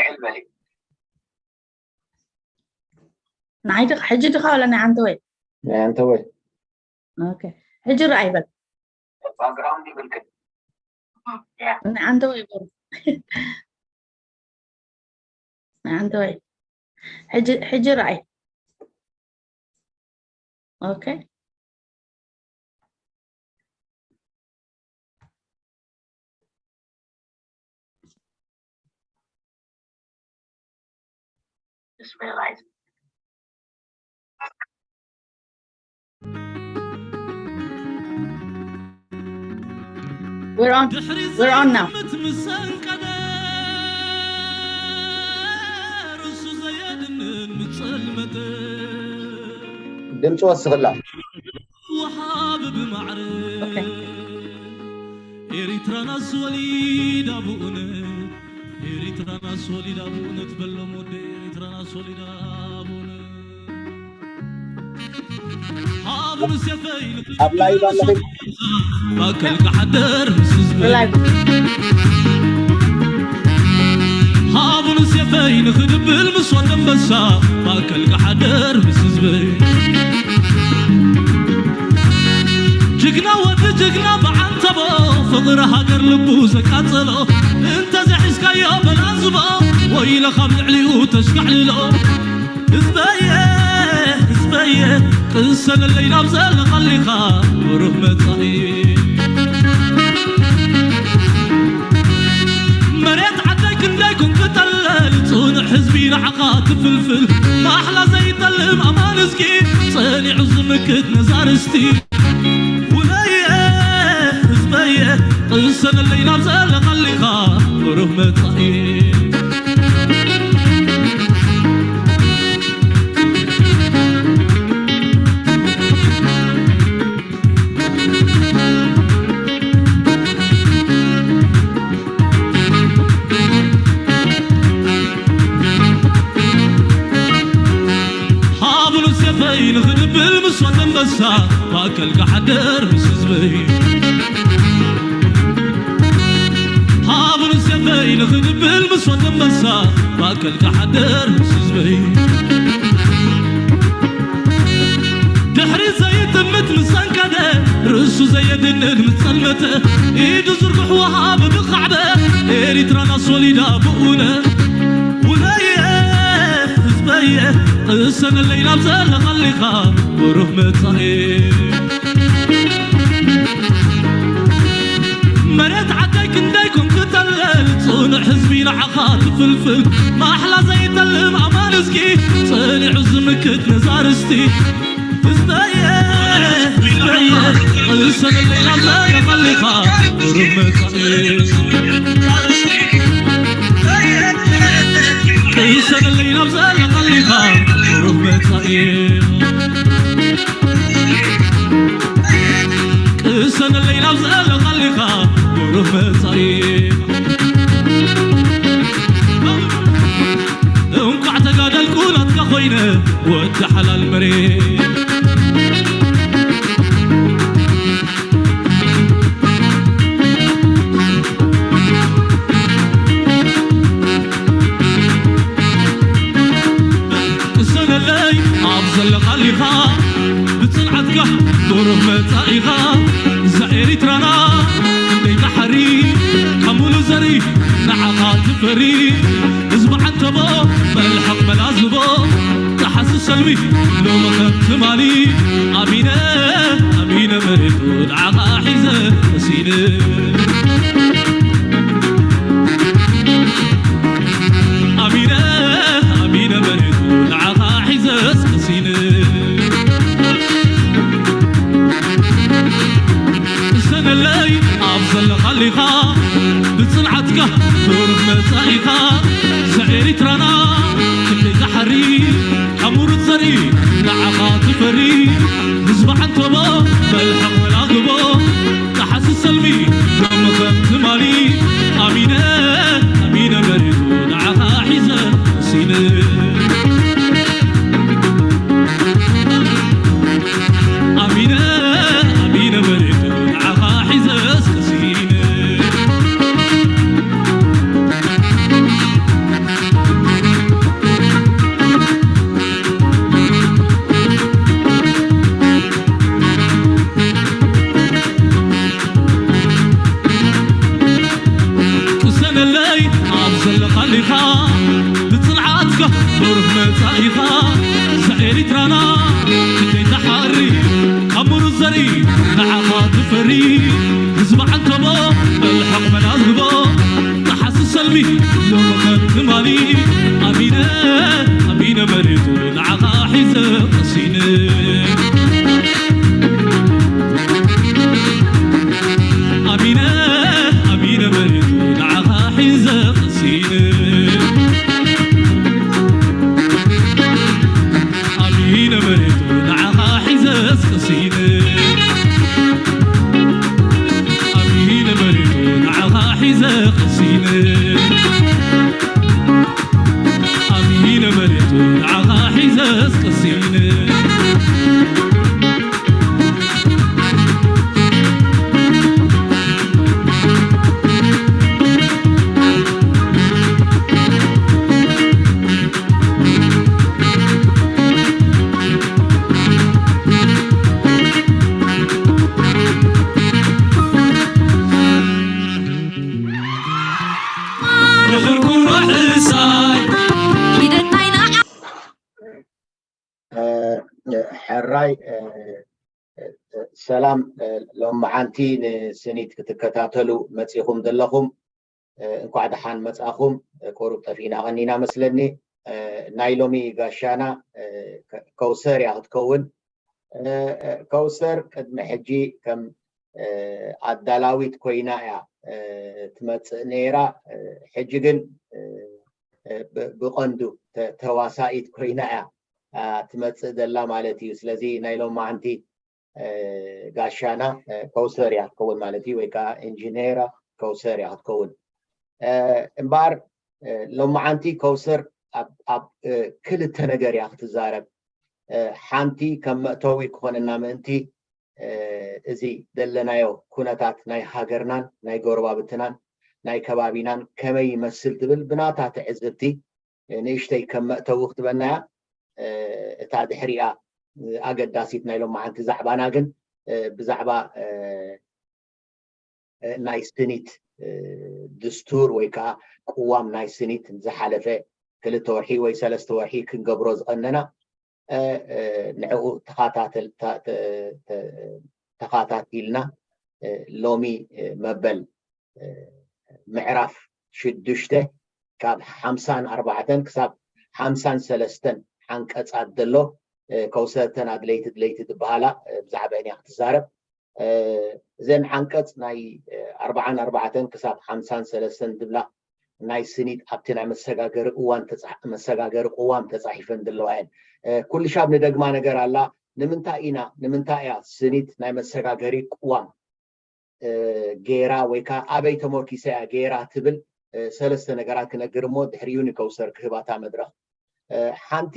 ልዕል በሊ። ንዓይ ድኻ፣ ሕጂ ድኻ ዋላ ናይ ዓንተወይ? ናይ ዓንተወይ። ኦኬ። ሕጂ ረኣይ በል። ባክግራውንድ ይብልክን። ናይ ዓንተወይ በል። ናይ ዓንተወይ። ሕጂ፣ ሕጂ ረኣይ። ኦኬ። Just realized. We're on. We're on now. ድምፂ ወስኽላ። ወሃብ ብማዕረ Okay. ኤሪትራናስ ወሊዳ ብኡነ፣ ኤሪትራናስ ወሊዳ ብኡነ ትበሎም ወደ ኤሪትራናስ ወሊዳ ብኡነ። ኣብ ላይቭ ኣለኹ። ማእከል ክሓደር ምስ ህዝበይ። ላይቭ። ሃቡን ሴፈይ ንኽድብል ምስ ወዲ ኣንበሳ ማእከል ክሓደር ምስ ህዝበይ። ጅግና ወዲ ጅግና ብዓንተቦ ፍቕሪ ሃገር ልቡ ዘቃጸሎ እንተዘይሒዝካዮ በላዝቦ ወይለ ካብ ልዕሊኡ ተሽካዕልሎ። ህዝበየ ህዝበየ ቅሰነለይ ናብ ዘለኻሊኻ ብሩህ መጻኢ። መሬት ዓደይ ክንደይ ኮንክ ጠለል ጽኑዕ ህዝቢ ንዓኻ ትፍልፍል ማሕላ ዘይጠልም ኣማን እስኪ ጸኒዑ ዝምክት ነዛ ርስቲ። ውለየ ህዝበየ ቅሰነለይ ናብ ዘለኻሊኻ ብሩህ መጻኢ። ሃቡን ሴፈይ ንኽድብል ምስ ወዲ ኣንበሳ ማእከል ክሓደር ምስ ህዝበይ። ሃቡን ሴፈይ ንኽድብል ምስ ወዲ ኣንበሳ ማእከል ክሓደር ምስ ህዝበይ። ድሕሪ ዘይጥምት ምስ ኣንቀደ ርእሱ ዘየድንን ምስ ጸልመተ ኢዱ ዝርግሕ ወሃብ ብኻዕበ ኤሪትራናስ ወሊዳ ብኡነ። ውለየ ህዝበየ ቅሰነለይ ናብ ዘለኻሊኻ ብሩህ መጻኢ። መሬት ዓደይ ክንደይ ኮንክ ጠለል ጽኑዕ ህዝቢ ንዓኻ ትፍልፍል ማሕላ ዘይጠልም ኣማን እስኪ ጸኒዑ ዝምክት ነዛ ርስቲ። ህዝበየ ህዝበየ ቅሰነለይ ናብ ዘለኻሊኻ ብሩህ መጻኢ። ቅሰነለይ ናብ ዘለኻሊኻ ብሩህ መጻኢ። ቅሰነለይ ናብ ዘለኻሊኻ ብሩህ መጻኢ። እንኳዕ ተጋደልኩ ናትካ ኮይነ ወዲ ሓላል መሬት። ቅሰነለይ ኣብ ዘለኻሊኻ ብጽንዓትካ ብሩህ መጻኢኻ። እዛ ኤሪትራና ክንደይ ትሓሪ ካብ ሙሉእ ዘርኢ ንዓኻ ትፈሪ። ህዝቢ ዓንተቦ መልሕቕ መላዝቦ ተሓስስ ሰልሚ ሎሚ ከም ትማሊ ኣሚነ ኣሚነ መሬቱ ንዓኻ ሒዘ ቀሲነ። ኣሚነ ኣሚነ መሬቱ ንዓኻ ሒዘ ቀሲነ። ቅሰነለይ ኣብ ዘለኻሊኻ ብጽንዓትካ ብሩህ መጻኢኻ። እዛ ኤሪትራና ክንደይ ትሓሪ ካብ ሙሩጽ ዘርኢ ንዓኻ ትፈሪ። ህዝቢ ዓንተቦ መልሕቕ መላግቦ ተሓስስ ሰልሚ ሎሚ ከም ትማሊ ኣሚነ ኣሚነ መሬቱ ንዓኻ ሒዘ ቀሲነ። ኣሚነ ኣሚነ መሬቱ ንዓኻ ሒዘ ቀሲነ። ኤሪትራና ክንደይ ትሓሪ ካብ ምሩዝ ዘርኢ ንዓኻ ትፈሪ። ህዝቢ ዓንተቦ መልሕቕ መላዝቦ፣ ጠሓሲ ሰልሚ ሎሚ ከም ትማሊ። ኣሚነ ኣሚነ መሬቱ ንዓኻ ሒዘ ቀሲነ። ኣሚነ ኣሚነ መሬቱ ንዓኻ ሒዘ ቀሲነ። ኣሚነ መሬቱ ንዓኻ ሒዘ ቀሲነ። ኣሚነ መሬቱ ንዓኻ ሒዘ ቀሲነ። ኣሚነ መሬቱ ንዓኻ ሒዘ ቀሲነ። ሕራይ ሰላም። ሎመዓንቲ ንስኒት ክትከታተሉ መፂኹም ዘለኹም እንኳዕ ደሓን መፃኹም። ቁሩብ ጠፊእና ቀኒና መስለኒ። ናይ ሎሚ ጋሻና ከውሰር እያ ክትከውን። ከውሰር ቅድሚ ሕጂ ከም ኣዳላዊት ኮይና እያ ትመፅእ ነይራ። ሕጂ ግን ብቐንዱ ተዋሳኢት ኮይና እያ ትመፅእ ዘላ ማለት እዩ። ስለዚ ናይ ሎመዓንቲ ጋሻና ከውሰር እያ ክትከውን ማለት እዩ፣ ወይ ከዓ ኢንጂነራ ከውሰር እያ ክትከውን። እምበኣር ሎመዓንቲ ከውሰር ኣብ ክልተ ነገር እያ ክትዛረብ። ሓንቲ ከም መእተዊ ክኾነና ምእንቲ እዚ ዘለናዮ ኩነታት ናይ ሃገርናን ናይ ጎረባብትናን ናይ ከባቢናን ከመይ ይመስል ትብል ብናታ ትዕዝብቲ ንእሽተይ ከም መእተዊ ክትበናያ። እታ ድሕሪኣ ኣገዳሲት ናይ ሎመዓንቲ ዛዕባና ግን ብዛዕባ ናይ ስኒት ድስቱር ወይ ከዓ ቅዋም ናይ ስኒት ዝሓለፈ ክልተ ወርሒ ወይ ሰለስተ ወርሒ ክንገብሮ ዝቐነና ንዕኡ ተኸታቲልና ሎሚ መበል ምዕራፍ ሽዱሽተ ካብ ሓምሳን ኣርባዕተን ክሳብ ሓምሳን ሰለስተን ሓንቀፃት ዘሎ ከውሰተን ኣድለይቲ ድለይቲ ዝበሃላ ብዛዕባአን እያ ክትዛረብ። እዘን ሓንቀፅ ናይ ኣርባዓን ኣርባዕተን ክሳብ ሓምሳን ሰለስተን ዝብላ ናይ ስኒት ኣብቲ ናይ መሰጋገሪ እዋን መሰጋገሪ ቅዋም ተፃሒፈን ዘለዋ እየን። ኩሉ ሻብ ንደግማ ነገር ኣላ። ንምንታይ ኢና ንምንታይ እያ ስኒት ናይ መሰጋገሪ ቅዋም ገይራ ወይ ከዓ ኣበይ ተመርኪሰ እያ ገይራ ትብል ሰለስተ ነገራት ክነግር እሞ ድሕሪኡ ንከውሰር ክህባታ መድረክ። ሓንቲ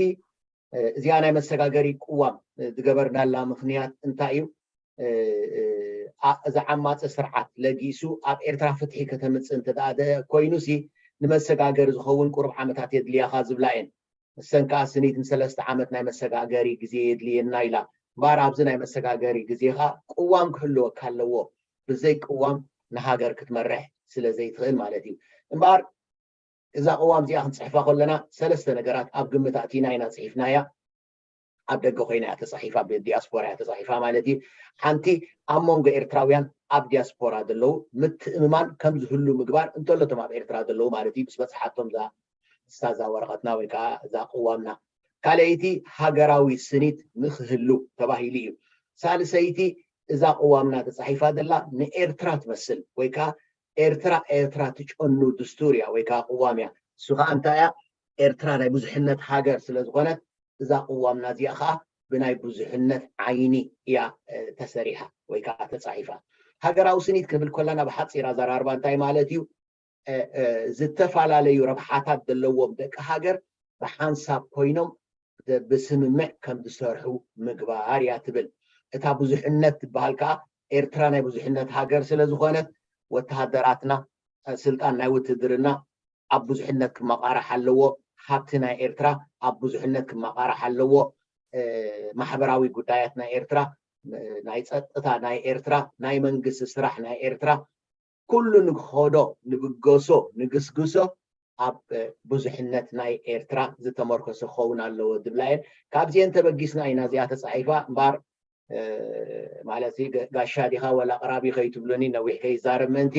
እዚኣ ናይ መሰጋገሪ ቅዋም ዝገበርናላ ምክንያት እንታይ እዩ? እዛ ዓማፂ ስርዓት ለጊሱ ኣብ ኤርትራ ፍትሒ ከተምፅእ እንተ ኮይኑ ሲ ንመሰጋገሪ ዝኸውን ቁሩብ ዓመታት የድልያኻ ዝብላ እየን። እሰን ከዓ ስኒት ንሰለስተ ዓመት ናይ መሰጋገሪ ግዜ የድልየና ኢላ። እምበኣር ኣብዚ ናይ መሰጋገሪ ግዜኻ ቅዋም ክህልወካ ኣለዎ። ብዘይ ቅዋም ንሃገር ክትመርሕ ስለ ዘይትኽእል ማለት እዩ። እምበኣር እዛ ቅዋም እዚኣ ክንፅሕፋ ከለና ሰለስተ ነገራት ኣብ ግምት ኣእቲና ኢና ፅሒፍናያ። ኣብ ደገ ኮይና እያ ተፃሒፋ፣ ብዲያስፖራ እያ ተፃሒፋ ማለት እዩ። ሓንቲ ኣብ መንጎ ኤርትራውያን ኣብ ዲያስፖራ ዘለዉ ምትእምማን ከም ዝህሉ ምግባር እንተሎ እቶም ኣብ ኤርትራ ዘለዉ ማለት እዩ ምስ በፅሓቶም እዛ እሳ እዛ ወረቐትና ወይ ከዓ እዛ ቅዋምና። ካልኣይቲ ሃገራዊ ስኒት ንክህሉ ተባሂሉ እዩ። ሳልሰይቲ እዛ ቅዋምና ተፃሒፋ ዘላ ንኤርትራ ትመስል ወይ ከዓ ኤርትራ ኤርትራ ትጨኑ ድስቱር እያ ወይ ከዓ ቅዋም እያ። እሱ ከዓ እንታይ እያ? ኤርትራ ናይ ብዙሕነት ሃገር ስለ ዝኾነት እዛ ቅዋምና እዚኣ ከዓ ብናይ ብዙሕነት ዓይኒ እያ ተሰሪሓ ወይ ከዓ ተፃሒፋ። ሃገራዊ ስኒት ክንብል ከለና ብሓፂር ኣዘራርባ እንታይ ማለት እዩ? ዝተፈላለዩ ረብሓታት ዘለዎም ደቂ ሃገር ብሓንሳብ ኮይኖም ብስምምዕ ከም ዝሰርሑ ምግባር እያ ትብል። እታ ብዙሕነት ትበሃል ከዓ ኤርትራ ናይ ብዙሕነት ሃገር ስለ ዝኾነት ወተሃደራትና ስልጣን ናይ ውትድርና ኣብ ብዙሕነት ክመቃራሕ ኣለዎ። ሃብቲ ናይ ኤርትራ ኣብ ብዙሕነት ክመቃራሕ ኣለዎ። ማሕበራዊ ጉዳያት ናይ ኤርትራ፣ ናይ ፀጥታ ናይ ኤርትራ፣ ናይ መንግስቲ ስራሕ ናይ ኤርትራ ኩሉ ንክኸዶ ንብገሶ ንግስግሶ ኣብ ብዙሕነት ናይ ኤርትራ ዝተመርኮሰ ክኸውን ኣለዎ ዝብላ እየን። ካብዚአን ተበጊስና ኢና እዚኣ ተፃሒፋ እምበር፣ ማለት ጋሻ ዲኻ ወላ ኣቕራቢ ከይትብሉኒ፣ ነዊሕ ከይዛረብ ምእንቲ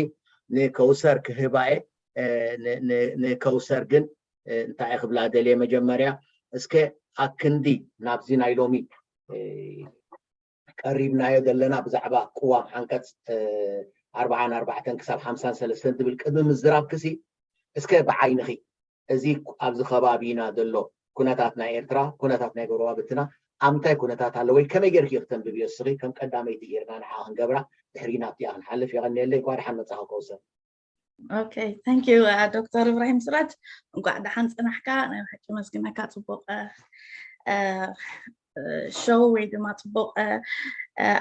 ንከውሰር ክህባ እየ። ንከውሰር ግን እንታይ ክብላ ደልየ፣ መጀመርያ እስከ ኣክንዲ ናብዚ ናይ ሎሚ ቀሪብናዮ ዘለና ብዛዕባ ቅዋም ዓንቀፅ ኣርባዓን ኣርባዕተን ክሳብ ሓምሳን ሰለስተን ትብል ቅድሚ ምዝራብ ክሲ እስከ ብዓይንኺ እዚ ኣብዚ ከባቢና ዘሎ ኩነታት ናይ ኤርትራ፣ ኩነታት ናይ ጎረባብትና ኣብ ምንታይ ኩነታት ኣሎ ወይ ከመይ ጌርኪ ክተንብብዮ እስኺ ከም ቀዳመይቲ ጌርና ንዓ ክንገብራ፣ ድሕሪ ናብቲኣ ክንሓልፍ። የቐንየለይ። እንኳ ደሓን መጻኺ ከውሰር። Okay, thank you ዶክተር እብራሂም ስራጅ፣ እንኳዕ ደሓን ጽናሕካ። ናይ ብሓቂ መስግነካ። ጽቡቕ ሾው ወይ ድማ ጽቡቕ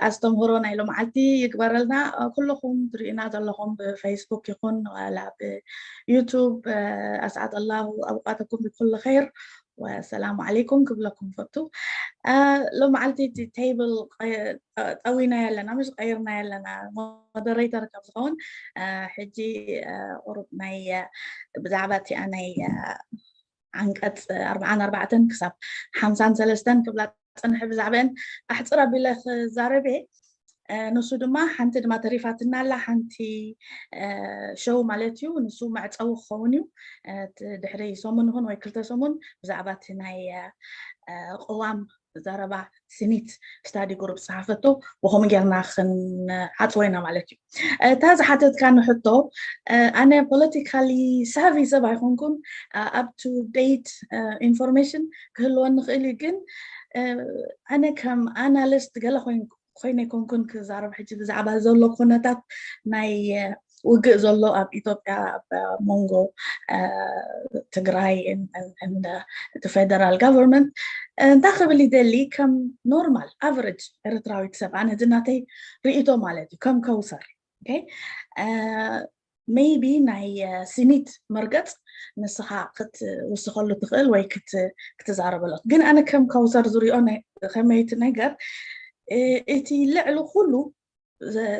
ኣስተምህሮ ናይ ሎምዓልቲ ይግበረልና። ኩልኹም ትርእዩና ዘለኹም ብፌስቡክ ይኹን ዋላ ብዩቱብ ኣስዓድ ኣላሁ ኣውቃተኩም ብኩሉ ኸይር ወሰላሙ ዓለይኩም ክብለኩም ፈቱ። ሎምዓልቲ እቲ ቴብል ጠዊናዮ ኣለና፣ ምሽ ቀይርናዮ ኣለና። ሞደሬተር ካብ ዝኸውን ሕጂ ቁሩብ ናይ ብዛዕባ እቲኣ ናይ ዓንቀፅ ኣርባዓን ኣርባዕተን ክሳብ ሓምሳን ሰለስተን ክብላ ፀንሐ ብዛዕባአን ኣሕፅር ኣቢለ ክዛረብ እየ። ንሱ ድማ ሓንቲ ድማ ተሪፋትና ኣላ፣ ሓንቲ ሾው ማለት እዩ። ንሱ መዕፀዊ ክኸውን እዩ። ድሕሪ ሰሙን ይኹን ወይ ክልተ ሰሙን ብዛዕባ እቲ ናይ ቅዋም ዘረባ ስኒት ስታዲ ግሩፕ ዝፀሓፈቶ ብኸምኡ ጌርና ክንዓፅዎ ኢና ማለት እዩ። እታ ዝሓተትካኒ ሕቶ፣ ኣነ ፖለቲካሊ ሳቪ ሰብ ኣይኮንኩን፣ up to date information ክህልወኒ ይኽእል እዩ፣ ግን ኣነ ከም ኣናሊስት ገለ ኮይነ ኣይኮንኩን ክዛረብ ሕጂ ብዛዕባ ዘሎ ኩነታት ናይ ውግእ ዘሎ ኣብ ኢትዮጵያ ኣብ መንጎ ትግራይ እቲ ፌደራል ጋቨርንመንት እንታይ ክብል ይደሊ፣ ከም ኖርማል ኣቨሬጅ ኤርትራዊት ሰብ ኣነ ዝናተይ ርእይቶ ማለት እዩ፣ ከም ከውሰር ሜይቢ ናይ ስኒት መርገፅ ንስኻ ክትውስኸሉ ትኽእል ወይ ክትዛረበሎት። ግን ኣነ ከም ከውሰር ዝሪኦ ከመይቲ ነገር እቲ ልዕሊ ኩሉ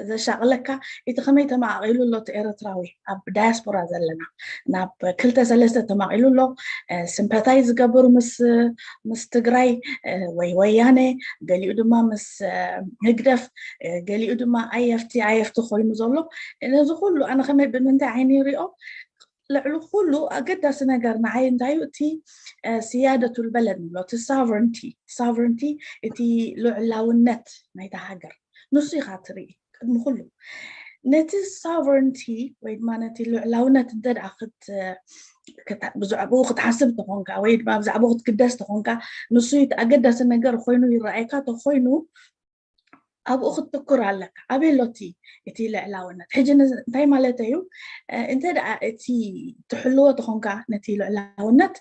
ዘሻቕለካ እቲ ከመይ ተማቒሉ ኣሎ እቲ ኤርትራዊ ኣብ ዳያስፖራ ዘለና፣ ናብ ክልተ ሰለስተ ተማቒሉ ኣሎ። ስምፐታይ ዝገብሩ ምስ ምስ ትግራይ ወይ ወያነ፣ ገሊኡ ድማ ምስ ህግደፍ፣ ገሊኡ ድማ ኣየፍቲ ኣየፍቲ ኮይኑ ዘሎ። ነዚ ኩሉ ኣነ ከመይ ብምንታይ ዓይኒ ይሪኦ? ልዕሊ ኩሉ ኣገዳሲ ነገር ንዓይ እንታይ እዩ? እቲ ስያደቱል በለድ ንብሎ፣ እቲ ሳቨርንቲ ሳቨርንቲ፣ እቲ ልዑላውነት ናይታ ሃገር ንሱ ኢኻ ትርኢ ቅድሚ ኩሉ። ነቲ ሳቨርንቲ ወይ ድማ ነቲ ልዑላውነት እንተ ደኣ ብዛዕባኡ ክትሓስብ ተኾንካ ወይ ድማ ብዛዕባኡ ክትግደስ ተኾንካ፣ ንሱ እቲ ኣገዳሲ ነገር ኮይኑ ይረኣየካ ተኾይኑ ኣብኡ ክትትኩር ኣለካ። ኣበይ ኣሎ እቲ እቲ ልዕላውነት? ሕጂ እንታይ ማለት እዩ? እንተ ደኣ እቲ ትሕልዎ ተኾንካ ነቲ ልዕላውነት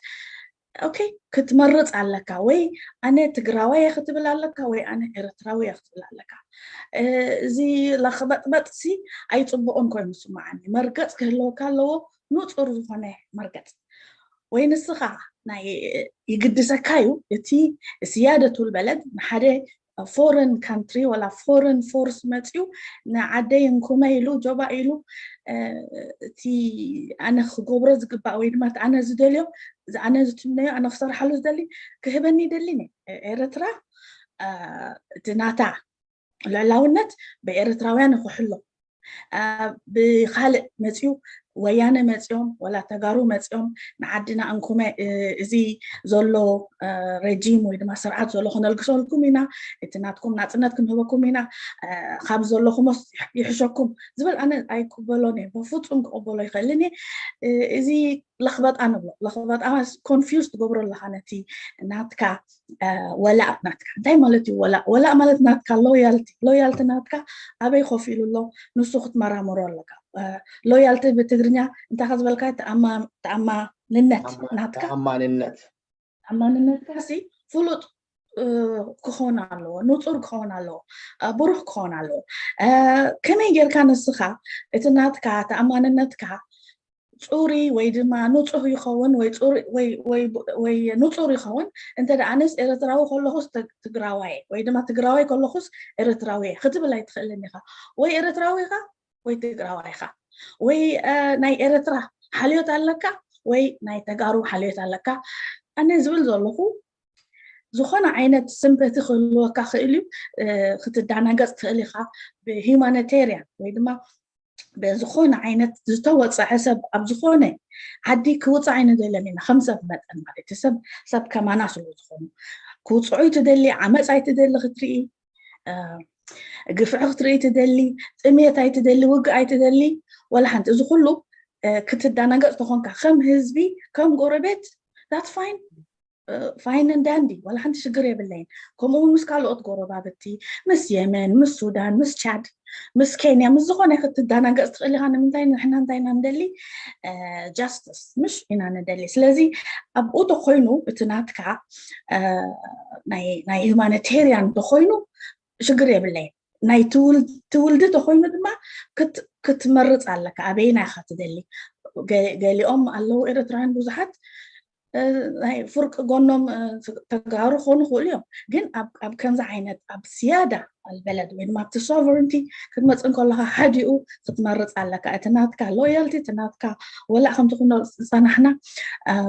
ኦኬ ክትመርፅ ኣለካ። ወይ ኣነ ትግራዋይ እየ ክትብል ኣለካ ወይ ኣነ ኤርትራዊ እየ ክትብል ኣለካ። እዚ ለኽበጥበጥሲ ኣይፅቡቕን ኮይኑ ስማዓኒ። መርገፅ ክህልወካ ኣለዎ፣ ንፁር ዝኾነ መርገፅ። ወይ ንስኻ ናይ ይግድሰካ እዩ እቲ ስያደቱል በለድ ንሓደ ፎረን ካንትሪ ወላ ፎረን ፎርስ መፅዩ ንዓደይ እንኩመ ኢሉ ጆባ ኢሉ እቲ ኣነ ክገብሮ ዝግባእ ወይ ድማ ኣነ ዝደልዮ ኣነ ዝትምነዮ ኣነ ክሰርሓሉ ዝደሊ ክህበኒ ይደሊ። ኤርትራ እቲ ናታ ልዕላውነት ብኤርትራውያን ይክሕሎ። ብካልእ መፅዩ ወያነ መፅዮም ወላ ተጋሩ መፅዮም ንዓድና እንኩመ እዚ ዘሎ ረጂም ወይ ድማ ስርዓት ዘሎ ክነልግሰልኩም ኢና፣ እቲ ናትኩም ናፅነት ክንህበኩም ኢና፣ ካብ ዘለኹሞስ ይሕሸኩም ዝብል ኣነ ኣይቅበሎን እየ፣ በፍፁም ክቕበሎ ይኽእልን እየ። እዚ ለኽበጣ ንብሎ፣ ለኽበጣ ኮንፊውዝ ትገብሮ ኣለኻ ነቲ ናትካ ወላእ ናትካ እንታይ ማለት እዩ? ወላእ ወላእ ማለት ናትካ ሎያልቲ ሎያልቲ ናትካ ኣበይ ኮፍ ኢሉ ኣሎ ንሱ ክትመራምሮ ኣለካ። ሎያልቲ ብትግርኛ እንታይ ከ ዝበልካ? ተኣማንነት ናትካ ተኣማንነት ተኣማንነትካ ሲ ፍሉጥ ክኸውን ኣለዎ፣ ንፁር ክኸውን ኣለዎ፣ ብሩህ ክኸውን ኣለዎ። ከመይ ጌርካ ንስኻ እቲ ናትካ ተኣማንነትካ ፅሩይ ወይ ድማ ንፁህ ይኸውን ወይ ንፁር ይኸውን? እንተ ደኣ ኣነስ ኤርትራዊ ከለኹስ ትግራዋይ ወይ ድማ ትግራዋይ ከለኹስ ኤርትራዊ ክትብል ኣይትኽእልን ኢኻ። ወይ ኤርትራዊ ኢኻ ወይ ትግራዋይ ኢኻ። ወይ ናይ ኤርትራ ሓልዮት ኣለካ ወይ ናይ ተጋሩ ሓልዮት ኣለካ ኣነ ዝብል ዘለኹ ዝኾነ ዓይነት ስምፐቲ ክህልወካ ክእል እዩ ክትዳናገፅ ትኽእል ኢኻ ብሂማኒቴርያን ወይ ድማ ብዝኾነ ዓይነት ዝተወፀዐ ሰብ ኣብ ዝኾነ ዓዲ ክውፃእ ኣይንደለን ኢና ከም ሰብ መጠን ማለት እዩ ሰብ ሰብ ከማና ስለ ዝኾኑ ክውፅዑ ኣይትደሊ ዓመፅ ኣይትደሊ ክትርኢ ግፍዒ ክትርኢ ትደሊ ጥሜት ኣይትደሊ ውግእ ኣይትደሊ ወላ ሓንቲ እዚ ኩሉ ክትዳናገፅ ተኾንካ ከም ህዝቢ ከም ጎረቤት that's fine fine and dandy ዋላ ሓንቲ ሽግር የብለይን ከምኡ እውን ምስ ካልኦት ጎረባብቲ ምስ የመን ምስ ሱዳን ምስ ቻድ ምስ ኬንያ ምስ ዝኾነ ክትዳናገፅ ትኽእል ኢኻ ንምንታይ ንሕና እንታይ ኢና ንደሊ justice ምሽ ኢና ንደሊ ስለዚ ኣብኡ ተኮይኑ እቲ ናትካ ናይ humanitarian ተኮይኑ ሽግር የብለይን ናይ ትውልዲ ተኮይኑ ድማ ክትመርፅ ኣለካ ኣበይና ኢካ ትደሊ ገሊኦም ኣለዉ ኤርትራውያን ብዙሓት ናይ ፍርቂ ጎኖም ተጋሩ ክኾኑ ክእሉ እዮም ግን ኣብ ከምዚ ዓይነት ኣብ ስያዳ ኣልበለድ ወይ ድማ ኣብቲ sovereignty ክትመፅእ ከለካ ሓዲኡ ክትመርፅ ኣለካ እቲ ናትካ loyalty እቲ ናትካ ወላ ከምቲ ዝፀናሕና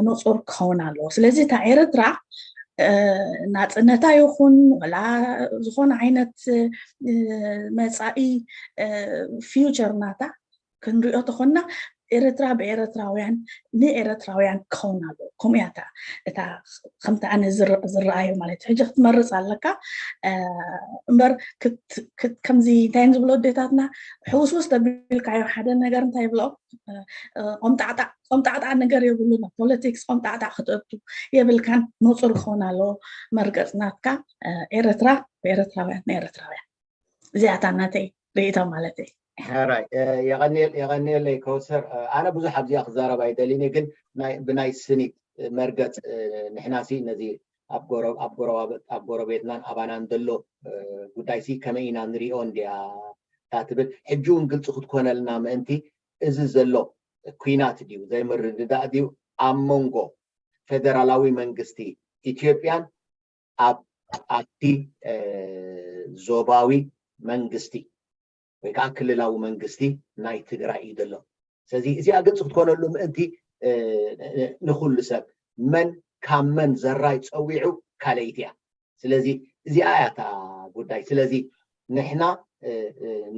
ንፁር ክኸውን ኣለዎ ስለዚ እታ ኤርትራ ናፅነታ ይኹን ወላ ዝኾነ ዓይነት መፃኢ future ናታ ክንሪኦ ተኾንና ኤርትራ ብኤርትራውያን ንኤርትራውያን ክኸውን ኣለዎ ከምኡ እያ እታ ከምቲ ኣነ ዝረኣዩ ማለት ሕጂ ክትመርፅ ኣለካ እምበር ከምዚ እንታይ ዝብሎ ኣዴታትና ሕውስውስ ተቢልካዮ ሓደ ነገር እንታይ ይብሎ ቆምጣዕጣዕ ነገር የብሉን ኣብ politics ቆምጣዕጣዕ ክትእቱ የብልካን ንፁር ክኸውን ኣለዎ መርገፅ ናትካ ኤርትራ ብኤርትራውያን ንኤርትራውያን እዚኣታ ናተይ ርእይቶ ማለት እዩ ሕራይ የቐንየለይ ከውሰር ኣነ ብዙሕ ኣብዚኣ ክዛረብ ኣይደልን ግን ብናይ ስኒት መርገፅ ንሕናሲ ነዚ ኣብ ጎረቤትናን ኣባናን ዘሎ ጉዳይሲ ከመይ ኢና ንሪኦ እንዲያ ታትብል ሕጂ እውን ግልፂ ክትኮነልና ምእንቲ እዚ ዘሎ ኩናት ድዩ ዘይምርድዳእ ድዩ ኣብ መንጎ ፌደራላዊ መንግስቲ ኢትዮጵያን ኣብ ኣብቲ ዞባዊ መንግስቲ ወይ ከዓ ክልላዊ መንግስቲ ናይ ትግራይ እዩ ዘሎ ስለዚ እዚኣ ግልፂ ክትኮነሉ ምእንቲ ንኩሉ ሰብ መን ካብ መን ዘራይ ፀዊዑ ካልኣይቲ እያ ስለዚ እዚኣ እያ እታ ጉዳይ ስለዚ ንሕና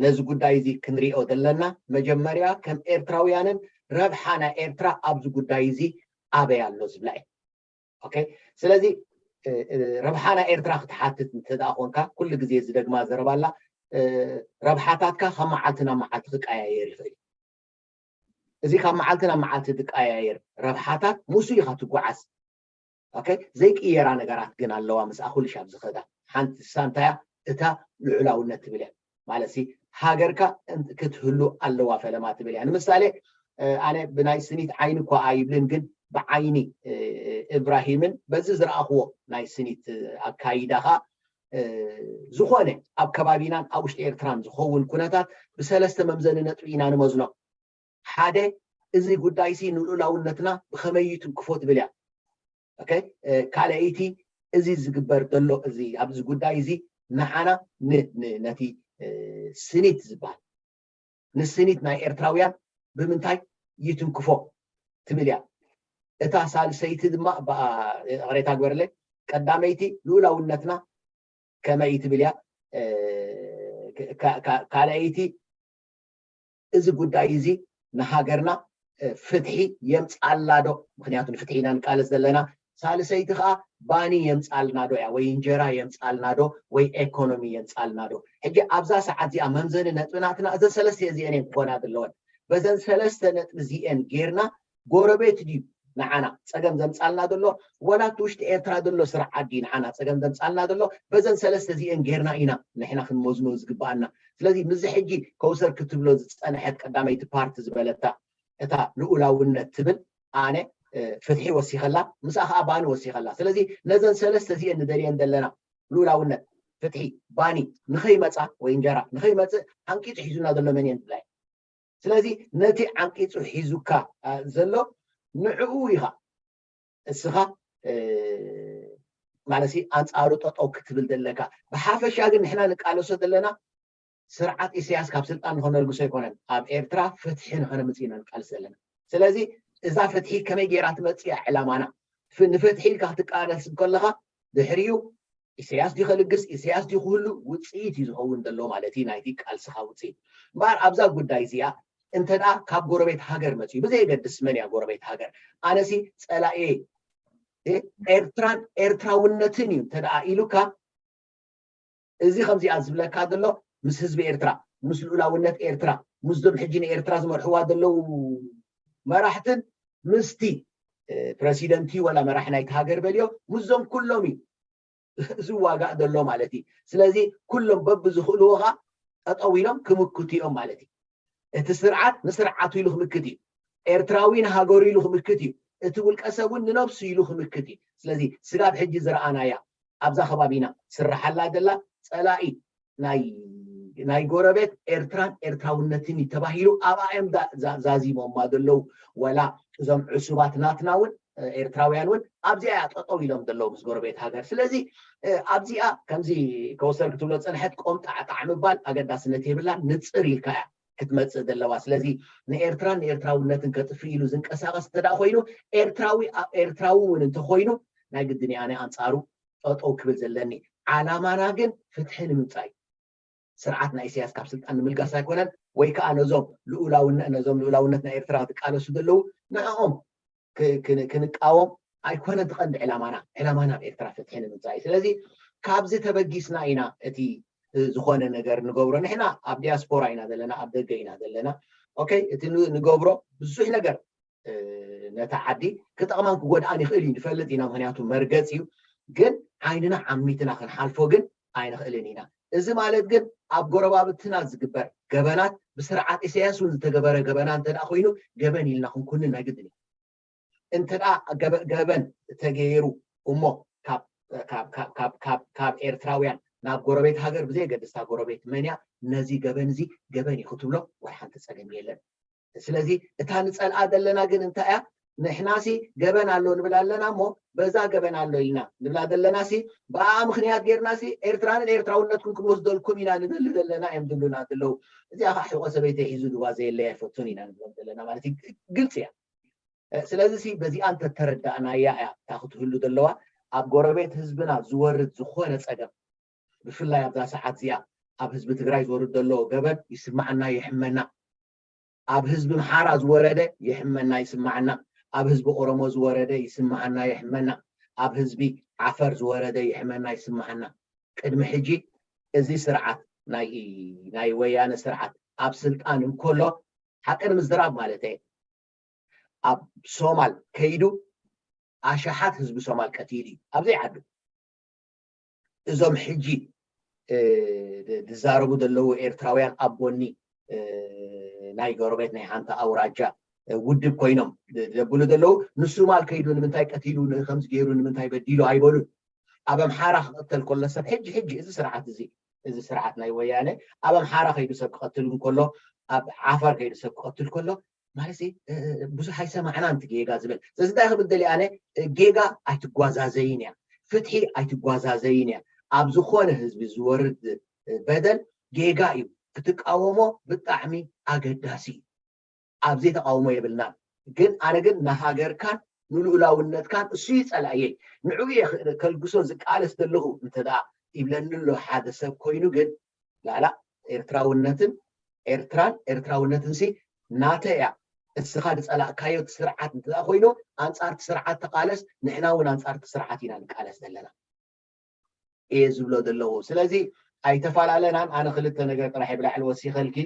ነዚ ጉዳይ እዚ ክንሪኦ ዘለና መጀመርያ ከም ኤርትራውያንን ረብሓ ናይ ኤርትራ ኣብዚ ጉዳይ እዚ ኣበይ ኣሎ ዝብላ እዩ ስለዚ ረብሓና ኤርትራ ክትሓትት እንተደኣ ኮንካ ኩሉ ግዜ ዝደግማ ዘረባላ ረብሓታትካ ካብ መዓልቲ ናብ መዓልቲ ክቀያየር ይኽእል እዚ ካብ መዓልቲ ናብ መዓልቲ ዝቀያየር ረብሓታት ሙሱ ኢኻ ትጓዓዝ ዘይቅየራ ነገራት ግን ኣለዋ ምስኣ ኩልሽ ኣብ ዝኸዳ ሓንቲ ሳንታያ እታ ልዑላውነት ትብል እያ ማለት ሃገርካ ክትህሉ ኣለዋ ፈለማ ትብል እያ ንምሳሌ ኣነ ብናይ ስኒት ዓይኒ እኳ ኣይብልን ግን ብዓይኒ እብራሂምን በዚ ዝረኣኽዎ ናይ ስኒት ኣካይዳ ከዓ ዝኾነ ኣብ ከባቢናን ኣብ ውሽጢ ኤርትራን ዝኸውን ኩነታት ብሰለስተ መምዘኒ ነጥቢ ኢና ንመዝኖ ሓደ እዚ ጉዳይሲ ንልኡላውነትና ብኸመይ ትንክፎ ትብል እያ ካልኣይቲ እዚ ዝግበር ዘሎ እዚ ኣብዚ ጉዳይ እዚ ንዓና ነቲ ስኒት ዝበሃል ንስኒት ናይ ኤርትራውያን ብምንታይ ይትንክፎ ትብል እያ እታ ሳልሰይቲ ድማ ቅሬታ ግበርለይ ቀዳመይቲ ልኡላውነትና ከመይ ትብል እያ ካልኣይቲ እዚ ጉዳይ እዚ ንሃገርና ፍትሒ የምፃልና ዶ ምክንያቱ ንፍትሒ ኢና ንቃለስ ዘለና ሳልሰይቲ ከዓ ባኒ የምፃልና ዶ እያ ወይ እንጀራ የምፃልና ዶ ወይ ኤኮኖሚ የምፃልና ዶ ሕጂ ኣብዛ ሰዓት እዚኣ መምዘኒ ነጥቢ ናትና እዘን ሰለስተ እዚአን እየን ክኾና ዘለወን በዘን ሰለስተ ነጥቢ እዚአን ጌርና ጎረቤት ድዩ ንዓና ፀገም ዘምፃልና ዘሎ ወላ እቲ ውሽጢ ኤርትራ ዘሎ ስርዓት ድዩ ንዓና ፀገም ዘምፃልና ዘሎ በዘን ሰለስተ እዚአን ጌርና ኢና ንሕና ክንመዝኖ ዝግበኣና ስለዚ ምዚ ሕጂ ከውሰር ክትብሎ ዝፀንሐት ቀዳመይቲ ፓርቲ ዝበለታ እታ ልኡላውነት ትብል ኣነ ፍትሒ ወሲኸላ ምስኣ ከዓ ባኒ ወሲኸላ ስለዚ ነዘን ሰለስተ እዚአን ንደልየን ዘለና ልኡላውነት ፍትሒ ባኒ ንኸይመፃ ወይ እንጀራ ንኸይመፅእ ሓንቂፁ ሒዙና ዘሎ መን እየን ብላይ ስለዚ ነቲ ዓንቂፁ ሒዙካ ዘሎ ንዕኡ ኢኻ እስኻ ማለት ኣንፃሩ ጠጠው ክትብል ዘለካ ብሓፈሻ ግን ንሕና ንቃለሶ ዘለና ስርዓት ኢሳያስ ካብ ስልጣን ንኸነልግሶ ኣይኮነን ኣብ ኤርትራ ፍትሒ ንኸነምፅ ኢና ንቃልስ ዘለና ስለዚ እዛ ፍትሒ ከመይ ገይራ ትመፅእ እያ ዕላማና። ፍ- ንፍትሒ ኢልካ ክትቃለስ ከለኻ ድሕሪኡ ኢሳያስ ድዩ ከልግስ፣ ኢሳያስ ድዩ ክህሉ፣ ውፅኢት እዩ ዝኸውን ዘሎ ማለት እዩ ናይቲ ቃልስኻ ውፅኢት። እምበኣር ኣብዛ ጉዳይ እዚኣ እንተ ደኣ ካብ ጎረቤት ሃገር መፅዩ፣ ብዘየገድስ መን እያ ጎረቤት ሃገር፣ ኣነሲ ፀላኤ ኤርትራን ኤርትራውነትን እዩ እንተ ደኣ ኢሉካ፣ እዚ ከምዚኣ ዝብለካ ዘሎ ምስ ህዝቢ ኤርትራ፣ ምስ ልኡላውነት ኤርትራ፣ ምስዞም ሕጂ ንኤርትራ ዝመርሕዋ ዘለዉ መራሕትን ምስቲ ፕረሲደንት እዩ ወላ መራሒ ናይቲ ሃገር በልዮ ምስዞም ኩሎም እዩ ዝዋጋእ ዘሎ ማለት እዩ። ስለዚ ኩሎም በብዝኽእልዎ ኸዓ ጠጠው ኢሎም ክምክቱ እዮም ማለት እዩ። እቲ ስርዓት ንስርዓቱ ኢሉ ክምክት እዩ። ኤርትራዊ ንሃገሩ ኢሉ ክምክት እዩ። እቲ ውልቀ ሰብ እውን ንነብሱ ኢሉ ክምክት እዩ። ስለዚ ስጋብ ሕጂ ዝረኣናያ ኣብዛ ከባቢና ስራሓላ ዘላ ፀላኢ ናይ ናይ ጎረቤት ኤርትራን ኤርትራውነትን እዩ ተባሂሉ ኣብኣ እዮም ዛ- ዛ- ዛዚሞማ ዘለዉ። ወላ እዞም ዕሱባት ናትና እውን ኤርትራውያን እውን ኣብዚኣ እያ ጠጠው ኢሎም ዘለዉ ምስ ጎረቤት ሃገር። ስለዚ ኣብዚኣ ከምዚ ከወሰር ክትብሎ ዝፀንሐት ቆምጣዕጣዕ ምባል ኣገዳስነት የብላን። ንፅር ኢልካ እያ ክትመፅእ ዘለዋ። ስለዚ ንኤርትራን ንኤርትራውነትን ከጥፍእ ኢሉ ዝንቀሳቐስ እንተ ኮይኑ ኤርትራዊ ኣብ ኤርትራዊ እውን እንተኮይኑ ናይ ግድን ኣነ ኣንፃሩ ጠጠው ክብል ዘለኒ። ዓላማና ግን ፍትሒ ንምምፃእ እዩ። ስርዓት ናይ ኢሳያስ ካብ ስልጣን ንምልጋስ ኣይኮነን። ወይ ከዓ ነዞም ልኡላውነት ነዞም ልኡላውነት ናይ ኤርትራ ዝቃለሱ ዘለዉ ንዕኦም ክንቃወም ኣይኮነን ትቐንዲ ዕላማና። ዕላማና ኣብ ኤርትራ ፍትሒ ንምምፃእ እዩ። ስለዚ ካብዚ ተበጊስና ኢና እቲ ዝኾነ ነገር ንገብሮ። ንሕና ኣብ ዲያስፖራ ኢና ዘለና፣ ኣብ ደገ ኢና ዘለና። ኦኬ፣ እቲ ንገብሮ ብዙሕ ነገር ነታ ዓዲ ክጠቕማን ክጎድኣን ይኽእል እዩ ንፈልጥ ኢና። ምክንያቱ መርገፅ እዩ። ግን ዓይንና ዓሚትና ክንሓልፎ ግን ኣይንኽእልን ኢና። እዚ ማለት ግን ኣብ ጎረባብትና ዝግበር ገበናት ብስርዓት ኢሳያስ እውን ዝተገበረ ገበና እንተ ኮይኑ ገበን ኢልና ክንኩንን ናይ ግድን እዩ። እንተ ገበን ተገይሩ እሞ ካብ ኤርትራውያን ናብ ጎረቤት ሃገር ብዘየገድስታ ጎረቤት መንያ ነዚ ገበን እዚ ገበን እዩ ክትብሎ ወይ ሓንቲ ፀገም የለን። ስለዚ እታ ንፀልኣ ዘለና ግን እንታይ እያ? ንሕናሲ ገበን ኣሎ ንብል ኣለና እሞ በዛ ገበን ኣሎ ኢልና ንብላ ዘለናሲ ብኣ ምክንያት ጌርናሲ ኤርትራንን ኤርትራውነትኩም ክንወስደልኩም ኢና ንደሊ ዘለና እዮም ዝብሉና ዘለዉ። እዚኣ ከዓ ሕቆ ሰበይቲ ሒዙ ድዋ ዘየለይ ኣይፈቱን ኢና ንብሎም ዘለና ማለት እዩ። ግልፂ እያ። ስለዚ ሲ በዚኣ እንተተረዳእናያ እያ እታ ክትህሉ ዘለዋ። ኣብ ጎረቤት ህዝብና ዝወርድ ዝኾነ ፀገም ብፍላይ ኣብዛ ሰዓት እዚኣ ኣብ ህዝቢ ትግራይ ዝወርድ ዘሎ ገበን ይስማዓና ይሕመና። ኣብ ህዝቢ ምሓራ ዝወረደ ይሕመና ይስማዓና። ኣብ ህዝቢ ኦሮሞ ዝወረደ ይስማዓና ይሕመና። ኣብ ህዝቢ ዓፈር ዝወረደ ይሕመና ይስማዓና። ቅድሚ ሕጂ እዚ ስርዓት ናይ ናይ ወያነ ስርዓት ኣብ ስልጣን እንከሎ ሓቂ ንምዝራብ ማለት እየ ኣብ ሶማል ከይዱ ኣሽሓት ህዝቢ ሶማል ቀቲሉ እዩ ኣብዘይ ዓዱ። እዞም ሕጂ ዝዛረቡ ዘለዉ ኤርትራውያን ኣብ ጎኒ ናይ ጎረቤት ናይ ሓንቲ ኣውራጃ ውድብ ኮይኖም ዘብሉ ዘለዉ ንሱማል ከይዱ ንምንታይ ቀቲሉ ከምዚ ገይሩ ንምንታይ በዲሉ ኣይበሉን። ኣብ ኣምሓራ ክቕተል ከሎ ሰብ ሕጂ ሕጂ እዚ ስርዓት እዚ እዚ ስርዓት ናይ ወያነ ኣብ ኣምሓራ ከይዱ ሰብ ክቐትል እንከሎ ኣብ ዓፋር ከይዱ ሰብ ክቐትል ከሎ ማለት ብዙሕ ኣይሰማዕናን እቲ ጌጋ ዝብል። ስለዚ እንታይ ክብል ደልየ ኣነ ጌጋ ኣይትጓዛዘይን እያ፣ ፍትሒ ኣይትጓዛዘይን እያ። ኣብ ዝኾነ ህዝቢ ዝወርድ በደል ጌጋ እዩ፣ ክትቃወሞ ብጣዕሚ ኣገዳሲ እዩ። ኣብዚ ተቃውሞ የብልናን። ግን ኣነ ግን ንሃገርካን ንልኡላውነትካን እሱ እዩ ጸላእየይ። ንዕኡ እየ ከልግሶ ዝቃለስ ዘለኹ እንተ ደኣ ይብለኒ ኣሎ ሓደ ሰብ ኮይኑ ግን ላላ ኤርትራውነትን ኤርትራን ኤርትራውነትን ሲ ናተ እያ። እስኻ ዝጸላእካዮ ስርዓት እንተ ኮይኑ ኣንጻርቲ ስርዓት ተቃለስ፣ ንሕና እውን ኣንጻርቲ ስርዓት ኢና ንቃለስ ዘለና እየ ዝብሎ ዘለኹ። ስለዚ ኣይተፈላለናን። ኣነ ክልተ ነገር ጥራሕ ብላዕሊ ወሲኸልኪ።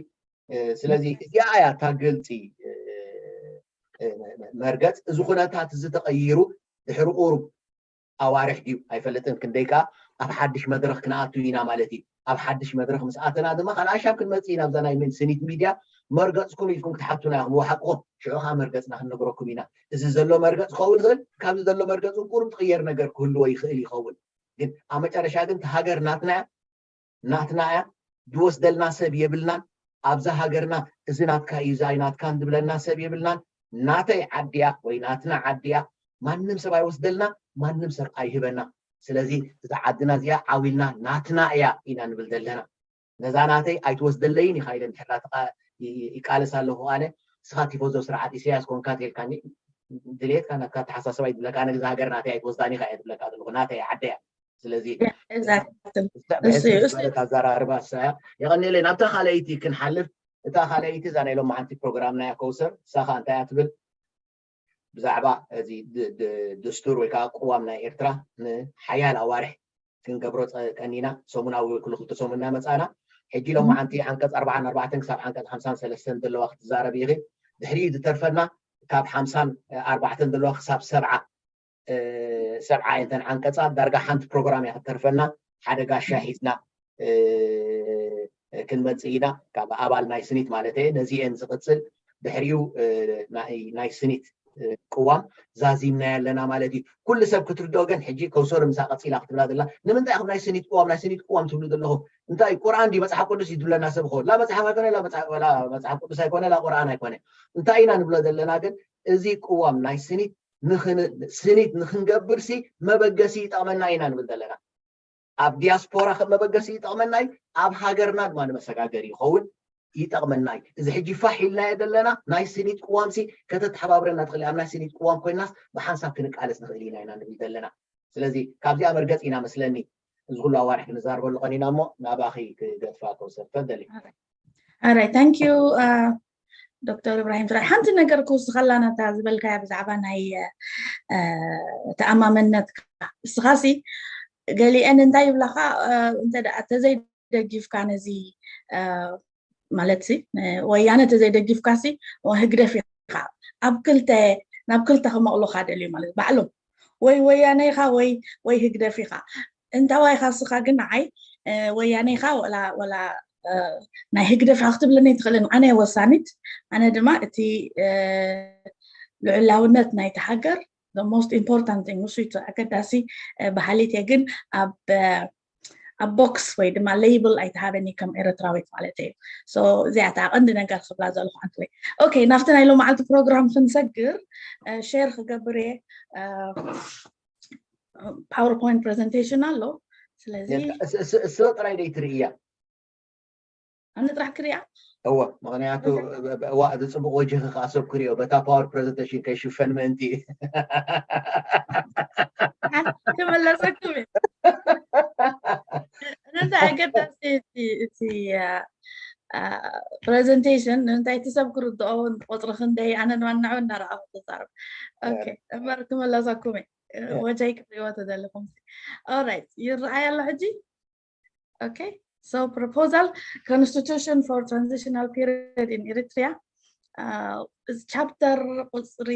ስለዚ እዚኣ እያ እታ ግልፂ መርገፅ። እዚ ኩነታት እዚ ተቐይሩ ድሕሪ ቁሩብ ኣዋርሕ ድዩ ኣይፈልጥን፣ ክንደይ ከዓ ኣብ ሓድሽ መድረኽ ክንኣቱ ኢና ማለት እዩ። ኣብ ሓድሽ መድረኽ ምስ ኣተና ድማ ካልኣሻብ ክንመፅእ ኢና ኣብዛ ናይ ስኒት ሚድያ መርገፅኩም ኢልኩም ክትሓቱና ኢኹም። ወሓቅኹም ሽዑ ከዓ መርገፅና ክንነግረኩም ኢና። እዚ ዘሎ መርገፅ ክኸውን ይኽእል፣ ካብዚ ዘሎ መርገፅ እውን ቁሩብ ትቕየር ነገር ክህልዎ ይኽእል ይኸውን። ግን ኣብ መጨረሻ ግን እቲ ሃገር ናትና እያ፣ ናትና እያ፣ ዝወስደልና ሰብ የብልናን። ኣብዛ ሃገርና እዚ ናትካ እዩ፣ እዚ ኣይናትካን ዝብለና ሰብ የብልናን። ናተይ ዓዲ እያ ወይ ናትና ዓዲ እያ፣ ማንም ሰብ ኣይወስደልና፣ ማንም ሰብ ኣይህበና። ስለዚ እዛ ዓድና እዚኣ ዓው ኢልና ናትና እያ ኢና ንብል ዘለና። ነዛ ናተይ ኣይትወስደለይን ኢኻ ኢለ እንድሕር ይቃለስ ኣለኹ ኣነ፣ ንስኻ ቲፎዞ ስርዓት ኢሳያስ ኮንካ ተልካኒ ድሌትካ ናትካ ኣተሓሳስባ ይድለካ። ኣነ ግዛ ሃገር ናተይ ኣይትወስዳን ኢኻ እየ ዝብለካ ዘለኹ፣ ናተይ ዓደያ። ስለዚ exactly ብሕስብ ዝበለት ኣዘራርባ ሰያ የቐኒለይ። ናብታ ካልኣይቲ ክንሓልፍ፣ እታ ካልኣይቲ እዛ ናይ ሎማዓንቲ ፕሮግራምና እያ። ከውሰር፣ ንሳኻ እንታይ እያ ትብል? ብዛዕባ እዚ ድ- ድ- ድስቱር ወይ ከዓ ቅዋም ናይ ኤርትራ ንሓያል ኣዋርሕ ክንገብሮ ፀ- ቀኒና፣ ሰሙናዊ ወይ ኩሉ ክልተ ሰሙን እናመፃና፣ ሕጂ ሎማዓንቲ ዓንቀፅ ኣርባዓን ኣርባዕተን ክሳብ ዓንቀፅ ሓምሳን ሰለስተን ዘለዋ ክትዛረብ ኢኺ። ድሕሪኡ ዝተርፈና ካብ ሓምሳን ኣርባዕተን ዘለዋ ክሳብ ሰብዓ፣ እ፣ ሰብዓ እየን እተን ዓንቀፃት። ዳርጋ ሓንቲ ፕሮግራም እያ ክትተርፈና። ሓደ ጋሻ ሒዝና እ፣ ክንመፅእ ኢና። ካብ ኣባል ናይ ስኒት ማለት እየ። ነዚአን ዝቕፅል ድሕሪኡ እ፣ ናይ ናይ ስኒት እ፣ ቅዋም ዛዚምናዮ ኣለና ማለት እዩ። ኩሉ ሰብ ክትርድኦ ግን፣ ሕጂ ከውሰር ምሳ ቀፂላ ክትብላ ዘላ፣ ንምንታይ ኢኹም ናይ ስኒት ቅዋም ናይ ስኒት ቅዋም ትብሉ ዘለኹም? እንታይ ቁርኣን ድዩ መፅሓፍ ቅዱስ እዩ ዝብለና ሰብ ይኸውን? ላ መፅሓፍ ኣይኮነ፣ ላ መፅሓፍ ላ መፅሓፍ ቅዱስ ኣይኮነ፣ ላ ቁርኣን ኣይኮነ። እንታይ ኢና ንብሎ ዘለና ግን፣ እዚ ቅዋም ናይ ስኒት ንኽን- ስኒት ንክንገብር ሲ መበገሲ ይጠቕመና ኢና ንብል ዘለና። ኣብ ዲያስፖራ ከም መበገሲ ይጠቕመና እዩ፣ ኣብ ሃገርና ድማ ንመሰጋገሪ ይኸውን ይጠቕመና እዩ። እዚ ሕጂ ፋሕ ኢልናዮ ዘለና ናይ ስኒት ቅዋም ሲ ከተተሓባብረና ትኽእል እያ። ኣብ ናይ ስኒት ቅዋም ኮይናስ ብሓንሳብ ክንቃለስ ንኽእል ኢና ኢና ንብል ዘለና። ስለዚ ካብዚኣ መርገፂ ኢና መስለኒ እዚ ኩሉ ኣዋርሕ ክንዛረበሉ ቀኒና እሞ ናባኺ ክገድፋ ከውሰድ ፈደሊ። Alright, thank you ዶክተር ኢብራሂም ስራይ። ሓንቲ ነገር ክውስኸላ ነታ ዝበልካያ ብዛዕባ ናይ እ፣ ተኣማመነትካ። እስኻሲ ገሊአን እንታይ ይብላኻ እ፣ እንተ ደኣ ተዘይደጊፍካ ነዚ እ፣ ማለት ሲ እ፣ ወያነ ተዘይደጊፍካ ሲ ህግደፍ ኢኻ ኣብ ክልተ ናብ ክልተ ክመቕሉኻ ደልዩ ማለት ባዕሎም ወይ ወያነ ኢኻ ወይ ወይ ህግደፍ ኢኻ። እንታዋይ ኢኻ እስኻ ግን ንዓይ እ፣ ወያነ ኢኻ ወላ ወላ እ፣ ናይ ህግደፍ ኢኻ ክትብለኒ ኣይትኽእልን። ኣነ እየ ወሳኒት። ኣነ ድማ እቲ እ፣ ልዑላውነት ናይቲ ሃገር the most important thing ንሱ እዩ እቲ ኣገዳሲ እ፣ በሃሊት እየ። ግን ኣብ እ፣ ኣብ ቦክስ ወይ ድማ ሌብል ኣይተሃበኒ ከም ኤርትራዊት ማለት እዩ። So እዚኣ እታ ቀንዲ ነገር ክብላ ዘለኹ ኣንትወይ። ኦኬ፣ ናብቲ ናይ ሎማዓልቲ ፕሮግራም ክንሰግር እ፣ ሼር ክገብር እየ። እ፣ ፓወርፖይንት ፕሬዘንቴሽን ኣሎ። ስለዚ እስ ጥራይ ደይ ትርእያ? ኣነ ጥራሕ ክሪኣ እወ፣ ምክንያቱ እዋ፣ እዚ ፅቡቅ ወጅህ ከዓ ሰብ ክሪኦ በታ ፓወር ፕሬዘንቴሽን ከይሽፈን ምእንቲ። ክመለሰኩም እዩ። ነዚ ኣገዳሲ እቲ እቲ ፕሬዘንቴሽን ንምንታይ እቲ ሰብ ክርድኦ ቁፅሪ ክንደይ ኣነ ንዋናዑ እናረኣኹ ተዛርብ። ኦኬ፣ እምበር ክመለሰኩም እዩ። ወጃይ ክትሪእዎ ተዘለኹም። ኦራይት፣ ይረኣይ ኣሎ ሕጂ። Okay, so proposal constitution for transitional period in Eritrea. Uh, chapter ቁፅሪ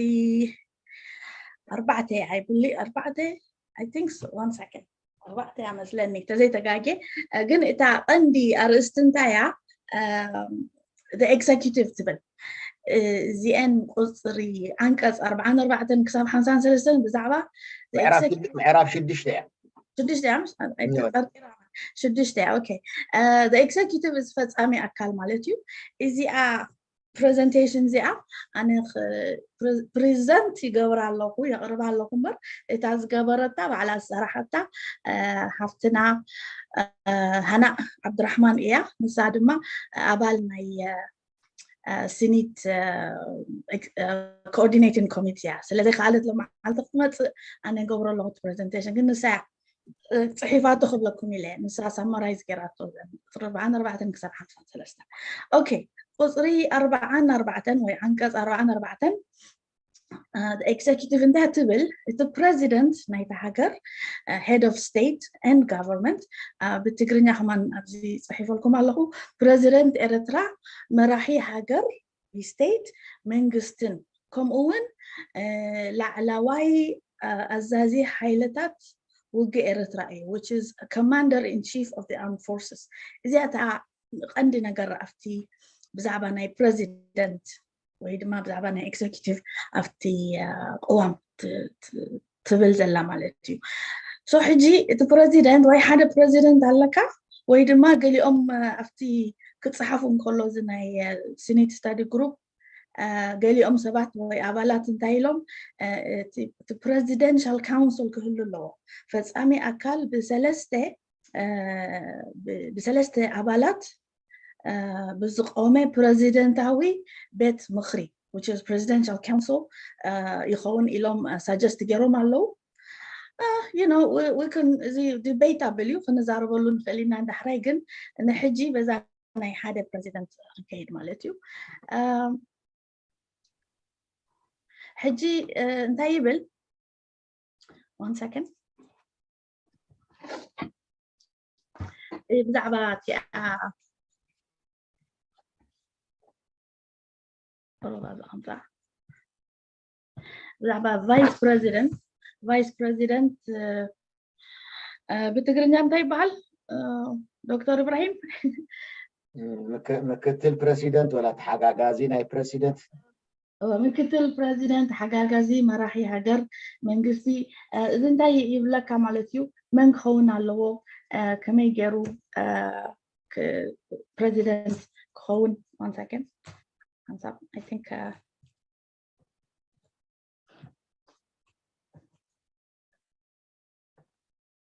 ኣርባዕተ I believe ኣርባዕተ I think so. One second. ኣርባዕተ እያ መስለኒ ተዘይተጋጌ። ግን እታ ቀንዲ ኣርእስቲ እንታይ እያ? The executive ትብል። እዚአን ቁፅሪ ዓንቀፅ ኣርባዓን ኣርባዕተን ክሳብ ሓምሳን ሰለስተን ብዛዕባ ምዕራፍ ሽዱሽተ እያ። ሽዱሽተ እያ። ሽዱሽተ እያ። ኦኬ፣ the executive እዚ ፈፃሚ ኣካል ማለት እዩ። እዚኣ ፕሬዘንቴሽን እዚኣ ኣነ ፕሪዘንት ይገብራ ኣለኹ፣ የቕርባ ኣለኹ እምበር እታ ዝገበረታ ባዕላ ዝሰራሓታ ሓፍትና ሃናእ ዓብድራሕማን እያ። ንሳ ድማ ኣባል ናይ ስኒት ኮኦርዲኔቲንግ ኮሚቴ እያ። ስለዚ ከኣለት ሎማዓልቲ ክትመፅእ ኣነ ገብሮ ኣለኹ ፕሬዘንቴሽን፣ ግን ንሳ እያ ፅሒፋቶ ክብለኩም ኢለ። ንሳ ሳማራይዝ ገይራቶ። ኣርባዓን ኣርባዕተን ክሳብ ሓምሳን ሰለስተን። ኦኬ፣ ቁፅሪ ኣርባዓን ኣርባዕተን ወይ ዓንቀፅ ኣርባዓን ኣርባዕተን ኤግዘኪቲቭ እንታይ ትብል? እቲ ፕረዚደንት ናይታ ሃገር፣ ሄድ ኦፍ ስቴት ኤንድ ጋቨርንመንት፣ ብትግርኛ ከማን ኣብዚ ፅሒፈልኩም ኣለኹ። ፕረዚደንት ኤርትራ፣ መራሒ ሃገር፣ ስቴት፣ መንግስትን፣ ከምኡ እውን ላዕላዋይ ኣዛዚ ሓይልታት ውግእ ኤርትራ እዩ፣ which is commander in chief of the armed forces። እዚኣ እታ ቀንዲ ነገር ኣብቲ ብዛዕባ ናይ ፕረዚደንት ወይ ድማ ብዛዕባ ናይ ኤግዘኪቲቭ ኣብቲ ቅዋም ትብል ዘላ ማለት እዩ። So ሕጂ እቲ ፕረዚደንት ወይ ሓደ ፕረዚደንት ኣለካ ወይ ድማ ገሊኦም ኣብቲ ክፀሓፉ እንከሎ እዚ ናይ ስኒት ስታዲ ግሩፕ ገሊኦም ሰባት ወይ ኣባላት እንታይ ኢሎም፣ እቲ ፕረዚደንሻል ካውንስል ክህሉ ኣለዎ። ፈፃሚ ኣካል ብሰለስተ ብሰለስተ ኣባላት ብዝቆመ ፕረዚደንታዊ ቤት ምኽሪ which is presidential council ይኸውን ኢሎም suggest ገይሮም ኣለዉ። You know, we can, እዚ debatable እዩ፣ ክንዛረበሉ ንኽእል ኢና። እንዳሕራይ ግን ንሕጂ በዛ ናይ ሓደ ፕረዚደንት ክንከይድ ማለት እዩ። ሕጂ እንታይ ይብል? One second. ብዛዕባ እቲኣ ብዛዕባ vice president, vice president ብትግርኛ እንታይ ይበሃል? ዶክተር ኢብራሂም፣ ምክትል ፕረሲደንት ወላ ተሓጋጋዚ ናይ ፕረሲደንት? ምክትል ፕረዚደንት፣ ሓጋጋዚ መራሒ ሃገር፣ መንግስቲ። እዚ እንታይ ይብለካ ማለት እዩ? መን ክኸውን ኣለዎ? ከመይ ገይሩ ፕረዚደንት ክኸውን? One second. I think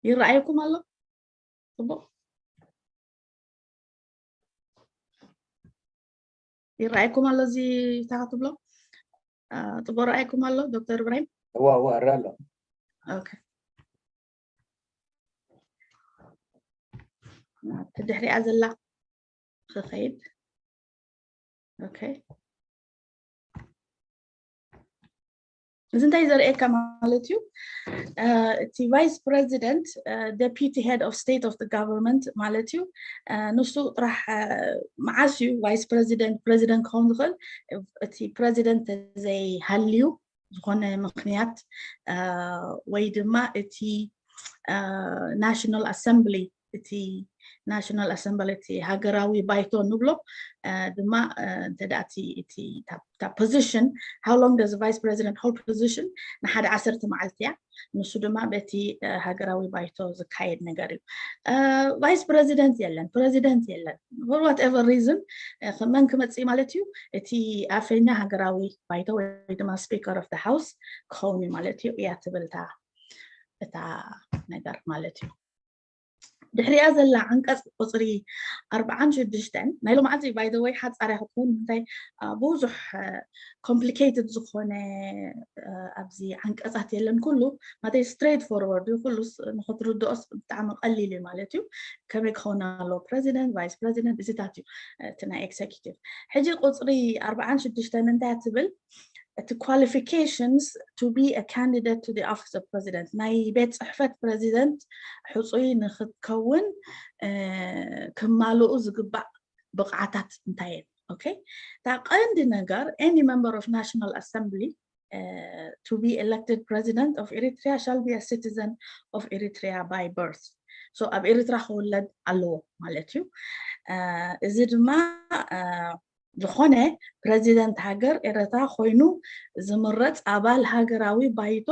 ይረኣየኩም ኣሎ? ጽቡቕ ይረኣየኩም ኣሎ? እዚ ታኻ ትብሎ ጽቡቕ ረኣየኩም ኣሎ? ዶክተር ኢብራሂም? እዋ እዋ፣ እረ ኣሎ። ኦኬ፣ ድሕሪኣ ዘላ ክኸይድ። ኦኬ፣ እዚ እንታይ ዘርእየካ ማለት እዩ? እቲ vice president, deputy head of state of the government ማለት እዩ። ንሱ ጥራሕ መዓስ እዩ vice president president ክኸውን ዝኽእል? እቲ ፕረዚደንት ዘይሃልዩ ዝኾነ ምኽንያት ወይ ድማ እቲ National Assembly፣ እቲ National Assembly፣ እቲ ሃገራዊ ባይቶ ንብሎ ድማ እንተ እቲ position, how long does vice president hold position? ንሓደ ዓሰርተ መዓልቲ እያ። ንሱ ድማ በቲ ሃገራዊ ባይቶ ዝካየድ ነገር እዩ። Vice president የለን፣ ፕረዚደንት የለን። For whatever reason መን ክመፅእ ማለት እዩ? እቲ ኣፈኛ ሃገራዊ ባይቶ ወይ ድማ speaker of the house ክኸውን እዩ ማለት እዩ። እያ ትብል እታ ነገር ማለት እዩ። ድሕሪኣ ዘላ ዓንቀፅ ቁፅሪ ኣርባዓን ሽዱሽተን ናይ ሎማዓንቲ፣ by the way፣ ሓፃርያ ክትከውን፣ ምንታይ ብዙሕ complicated ዝኾነ ኣብዚ ዓንቀፃት የለን። ኩሉ ማለተይ straight forward እዩ። ኩሉ ንክትርድኦስ ብጣዕሚ ቀሊል እዩ ማለት እዩ። ከመይ ክኸውን ኣለዎ ፕረዚደንት፣ vice president፣ እዚታት እዩ እቲ ናይ executive። ሕጂ ቁፅሪ ኣርባዓን ሽዱሽተን እንታይ ትብል? እቲ qualifications to be a candidate to the office of president፣ ናይ ቤት ፅሕፈት ፕረዚደንት ሕፁይ ንክትከውን ክማልኡ ዝግባእ ብቕዓታት እንታይ እየን? ኦኬ፣ እታ ቀንዲ ነገር፣ any member of National Assembly to be elected president of Eritrea shall be a citizen of Eritrea by birth. So ኣብ ኤርትራ ክውለድ ኣለዎ ማለት እዩ። እዚ ድማ ዝኾነ ፕረዚደንት ሃገር ኤርትራ ኮይኑ ዝምረፅ ኣባል ሃገራዊ ባይቶ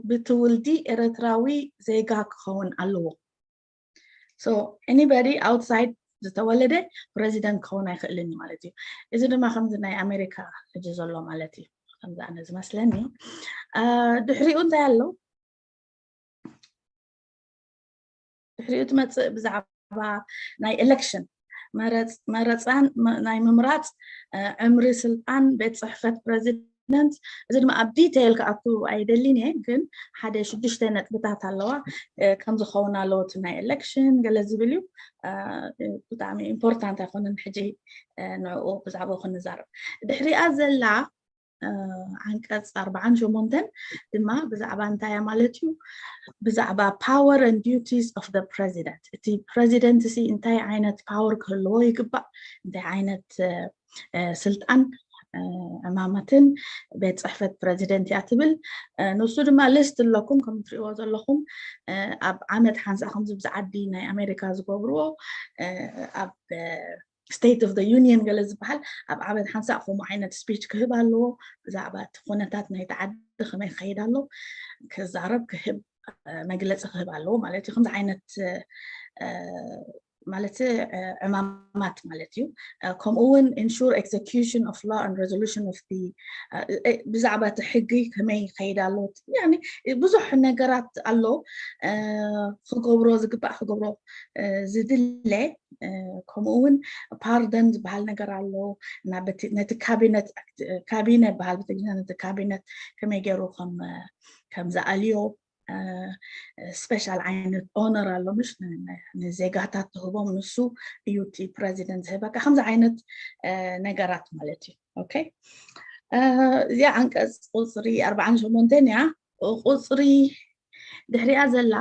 ብትውልዲ ኤርትራዊ ዜጋ ክኸውን ኣለዎ። So anybody outside ዝተወለደ ፕረዚደንት ክኸውን ኣይኽእልን ማለት እዩ። እዚ ድማ ከምዚ ናይ ኣሜሪካ ሕጂ ዘሎ ማለት እዩ። ከምዚ ኣነ ዝመስለኒ። ድሕሪኡ እንታይ ኣሎ? ድሕሪኡ ትመፅእ ብዛዕባ ናይ election፣ መረፃን ናይ ምምራፅ ዕምሪ ስልጣን ቤት ፅሕፈት ፕረዚደንት። እዚ ድማ ኣብ detail ክኣቱ ኣይደሊን እየ፣ ግን ሓደ ሽዱሽተ ነጥብታት ኣለዋ። ከም ዝኸውን ኣለዎ እቲ ናይ election ገለ ዝብል እዩ። ብጣዕሚ important ኣይኮነን ሕጂ ንዕኡ ብዛዕባኡ ክንዛረብ። ድሕሪኣ ዘላ ዓንቀፅ ኣርባዓን ሸሞንተን ድማ ብዛዕባ እንታይ እያ ማለት እዩ? ብዛዕባ power and duties of the president። እቲ ፕረዚደንት ሲ እንታይ ዓይነት power ክህልዎ ይግባእ፣ እንታይ ዓይነት ስልጣን ዕማማትን ቤት ፅሕፈት ፕረዚደንት እያ ትብል። ንሱ ድማ list ኣለኩም ከም ትሪእዎ ዘለኹም። ኣብ ዓመት ሓንሳእ ከምዚ ብዛዓዲ ናይ ኣሜሪካ ዝገብርዎ ኣብ State of the Union ገለ ዝበሃል ኣብ ዓመት ሓንሳእ ከምኡ ዓይነት speech ክህብ ኣለዎ። ብዛዕባ እቲ ኩነታት ናይቲ ዓዲ ከመይ ክኸይድ ኣሎ ክዛረብ፣ ክህብ፣ መግለፂ ክህብ ኣለዎ ማለት እዩ። ከምዚ ዓይነት ማለት ዕማማት ማለት እዩ። ከምኡ እውን ensure execution of law and resolution of the ብዛዕባ እቲ ሕጊ ከመይ ይኸይድ ኣሎ። ብዙሕ ነገራት ኣሎ ክገብሮ ዝግባእ ክገብሮ ዝድለ። ከምኡ እውን pardon ዝበሃል ነገር ኣሎ። ነቲ ካቢነት ካቢነ በሃል ብትግርኛ ነቲ ካቢነት ከመይ ገይሩ ከም ዝኣልዮ special ዓይነት honor ኣሎ ምሽ ንዜጋታት ትህቦም ንሱ እዩ እቲ president ዝህበካ ከምዚ ዓይነት ነገራት ማለት እዩ። Okay እዚኣ ዓንቀፅ ቁፅሪ ኣርባዓን ሸሞንተን እያ። ቁፅሪ ድሕሪኣ ዘላ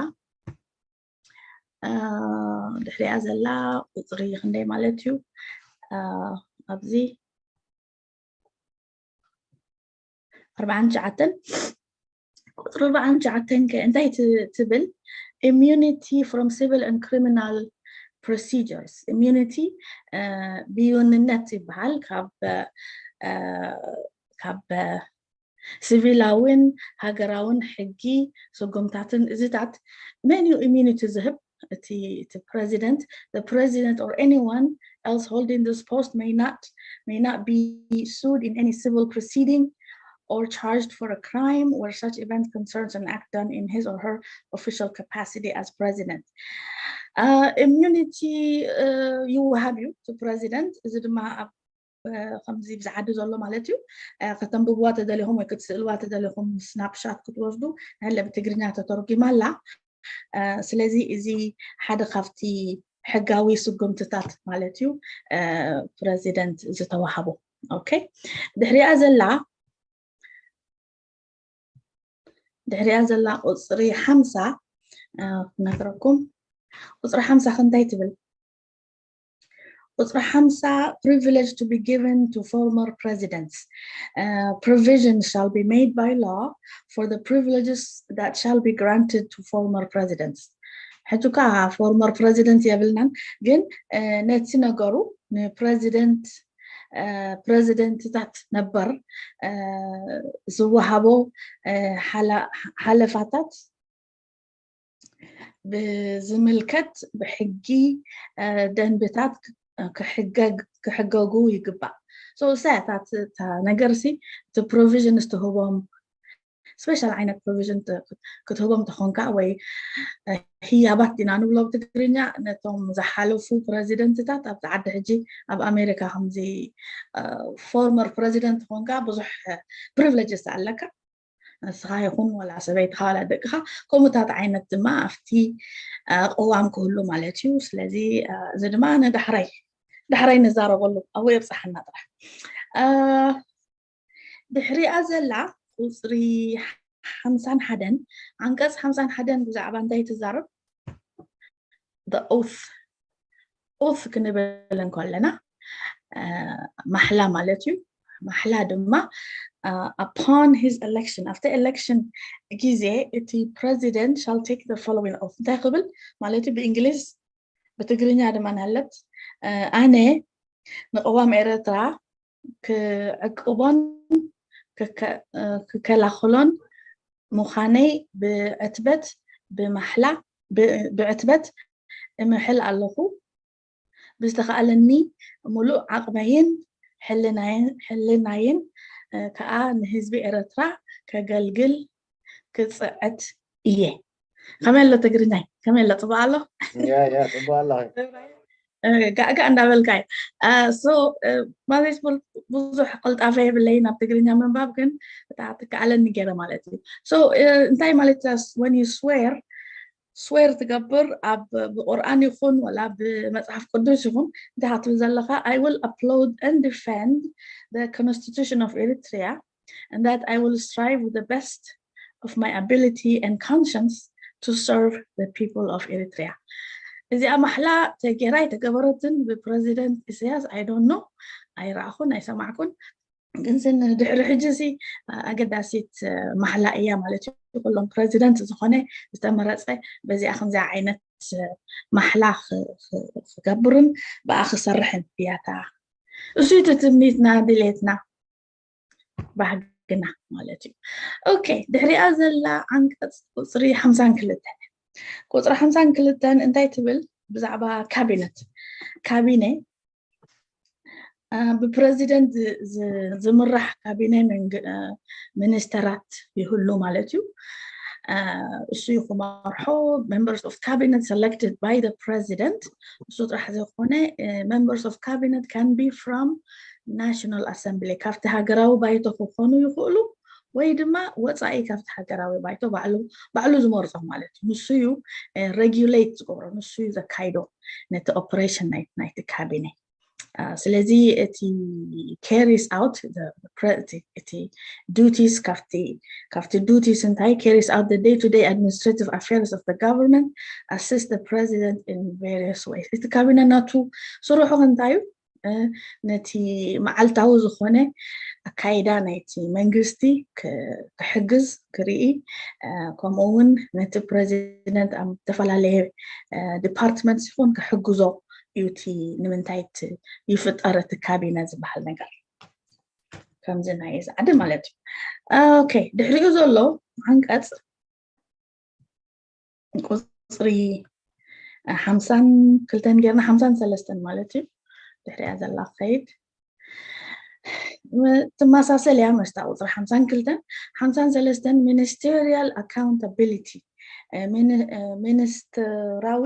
ድሕሪኣ ዘላ ቁፅሪ ክንደይ ማለት እዩ? ኣብዚ ኣርባዓን ትሽዓተን ቁፅሪ ኣርባዓን ትሽዓተን ከ እንታይ ትብል? Immunity from civil and criminal procedures. Immunity ብይውንነት ይበሃል ካብ ካብ ሲቪላዊን ሃገራውን ሕጊ ስጉምታትን እዚታት መን እዩ immunity ዝህብ? እቲ president, the president or anyone else holding this post may not may not be sued in any civil proceeding or charged for a crime where such event concerns an act done in his or her official capacity as president. Uh, immunity uh, ይወሃብ እዩ እቲ president። እዚ ድማ ኣብ ከምዚ ብዝዓዲ ዘሎ ማለት እዩ። ከተንብብዋ ተደሊኹም ወይ ክትስእልዋ ተደሊኹም snapshot ክትወስዱ ንለ ብትግርኛ ተተርጉማ ኣላ። ስለዚ እዚ ሓደ ካብቲ ሕጋዊ ስጉምትታት ማለት እዩ president ዝተዋሃቦ። Okay ድሕሪኣ ዘላ ድሕሪኣ ዘላ ቁፅሪ ሓምሳ ክነግረኩም። ቁፅሪ ሓምሳ ክንታይ ትብል? ቁፅሪ ሓምሳ privilege to be given to former presidents. Uh, provision shall be made by law for the privileges that shall be granted to former presidents. ሕጂ ከዓ former president የብልናን፣ ግን ነቲ ነገሩ ንፕረዚደንት ፕረዚደንትታት ነበር ዝወሃቦ ሓለፋታት ብዝምልከት ብሕጊ ደንብታት ክሕገጉ ይግባእ። እሳያታት እታ ነገር ሲ እቲ ፕሮቪዥን ዝተህቦም special ዓይነት ፕሮቪዥን ክትህቦም ተኾንካ ወይ ህያባት ዲና ንብሎ ብትግርኛ ነቶም ዝሓለፉ ፕረዚደንትታት ኣብቲ ዓዲ ሕጂ ኣብ ኣሜሪካ ከምዚ former president ኾንካ ብዙሕ privileges ኣለካ። ንስኻ ይኹን ዋላ ሰበይትኻ ዋላ ደቅኻ ከምኡታት ዓይነት ድማ ኣብቲ ቅዋም ክህሉ ማለት እዩ። ስለዚ እዚ ድማ ንዳሕራይ ዳሕራይ ንዛረበሉ ኣብኡ የብፅሓና ጥራሕ። ድሕሪኣ ዘላ ቁፅሪ ሓምሳን ሓደን ዓንቀፅ ሓምሳን ሓደን ብዛዕባ እንታይ ትዛረብ? Oath oath ክንብል እንከለና ማሕላ ማለት እዩ። ማሕላ ድማ upon his election ኣብቲ election ግዜ እቲ president shall take the following oath እንታይ ክብል ማለት እዩ ብእንግሊዝ ብትግርኛ ድማ ንሃለት ኣነ ንቅዋም ኤረትራ ክዕቅቦን ክከላኸሎን ምዃነይ ብዕትበት ብማሕላ ብዕትበት እምሕል ኣለኹ። ብዝተኻእለኒ ሙሉእ ዓቕመይን ሕልናይን ከዓ ንህዝቢ ኤረትራ ከገልግል ክፅዕት እየ። ከመይ ኣሎ ትግርኛይ? ከመይ ኣሎ? ፅቡቅ ኣሎ? ፅቡቅ ኣሎ። ጋእጋእ እንዳበልካይ ማለት ብዙሕ ቅልጣፈ የብለይ ናብ ትግርኛ ምንባብ ግን ብጣዕሚ ትከኣለኒ ገይረ ማለት እዩ። እንታይ ማለት when you swear swear ትገብር ኣብ ብቁርኣን ይኹን ወላ ብመፅሓፍ ቅዱስ ይኹን እንታይ ትብል ዘለካ? I will uphold and defend the constitution of Eritrea and that I will strive with the best of my ability and conscience to serve the people of Eritrea። እዚኣ ማሕላ ተጌራ ኣይተገበረትን ብፕረዚደንት ኢሳያስ። I don't know ኣይረኣኹን ኣይሰማዕኩን። ግን ድሕሪ ሕጂ ሲ ኣገዳሲት ማሕላ እያ ማለት እዩ። ኩሎም ፕረዚደንት ዝኾነ ዝተመረፀ በዚኣ ከምዚኣ ዓይነት ማሕላ ክገብርን ብኣ ክሰርሕን እያታ። እሱ እቲ ትምኒትና ድሌትና ባህግና ማለት እዩ። ኦኬ ድሕሪኣ ዘላ ዓንቀፅ ቁፅሪ ሓምሳን ክልተን ቁፅሪ ሓምሳን ክልተን እንታይ ትብል? ብዛዕባ ካቢነት ካቢነ ብፕረዚደንት ዝምራሕ ካቢነ ሚኒስተራት ይህሉ ማለት እዩ። እሱ ይክመርሖ። Members of cabinet selected by the president። እሱ ጥራሕ ዘይኮነ members of cabinet can be from national assembly፣ ካብቲ ሃገራዊ ባይቶ ክኾኑ ይኽእሉ ወይ ድማ ወፃኢ ካብቲ ሃገራዊ ባይቶ ባዕሉ ዝመርፆ ማለት እዩ። ንሱ እዩ regulate ዝገብሮ፣ ንሱ እዩ ዘካይዶ ነቲ ኦፕሬሽን ናይቲ ካቢነ። ስለዚ እቲ carries out እቲ duties ካብቲ duties እንታይ carries out the day to day administrative affairs of the government, assist the president in various ways። እቲ ካቢነ ናቱ ስርሑ እንታይ እዩ? ነቲ መዓልታዊ ዝኾነ ኣካይዳ ናይቲ መንግስቲ ክሕግዝ ክርኢ፣ ከምኡ እውን ነቲ ፕረዚደንት ኣብ ዝተፈላለየ ዲፓርትመንት ይኹን ክሕግዞ እዩ። እቲ ንምንታይ ይፍጠር እቲ ካቢነ ዝበሃል ነገር ከምዚ ናይ ዛዕዲ ማለት እዩ። ኦኬ፣ ድሕሪኡ ዘሎ ዓንቀፅ ቁፅሪ ሓምሳን ክልተን ጌርና ሓምሳን ሰለስተን ማለት እዩ። ድሕሪያ ዘላ ከይድ ትመሳሰል እያ። መስታ ቁፅሪ ሓምሳን ክልተን ሓምሳን ሰለስተን ሚኒስቴሪያል ኣካውንታቢሊቲ፣ ሚኒስትራዊ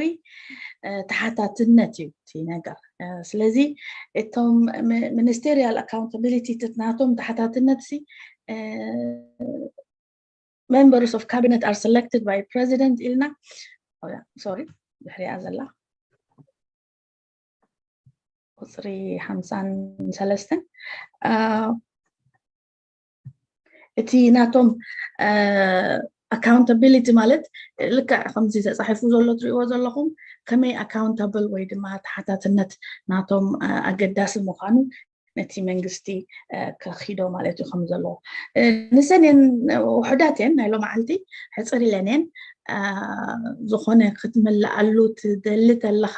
ተሓታትነት እዩ እቲ ነገር። ስለዚ እቶም ሚኒስቴሪያል ኣካውንታቢሊቲ ናቶም ተሓታትነት ሲ members of cabinet are selected by president ኢልና፣ ሶሪ፣ ድሕሪያ ዘላ ቁፅሪ ሓምሳን ሰለስተን እቲ ናቶም ኣካውንታቢሊቲ ማለት ልክዕ ከምዚ ተፃሒፉ ዘሎ ትሪእዎ ዘለኹም ከመይ ኣካውንታብል ወይ ድማ ተሓታትነት ናቶም ኣገዳሲ ምዃኑ ነቲ መንግስቲ ከኺዶ ማለት እዩ ከም ዘለዎ። ንሰን እየን ውሑዳት እየን ናይ ሎመዓልቲ ሕፅር ኢለን እየን። ዝኾነ ክትምልኣሉ ትደሊ ተለኻ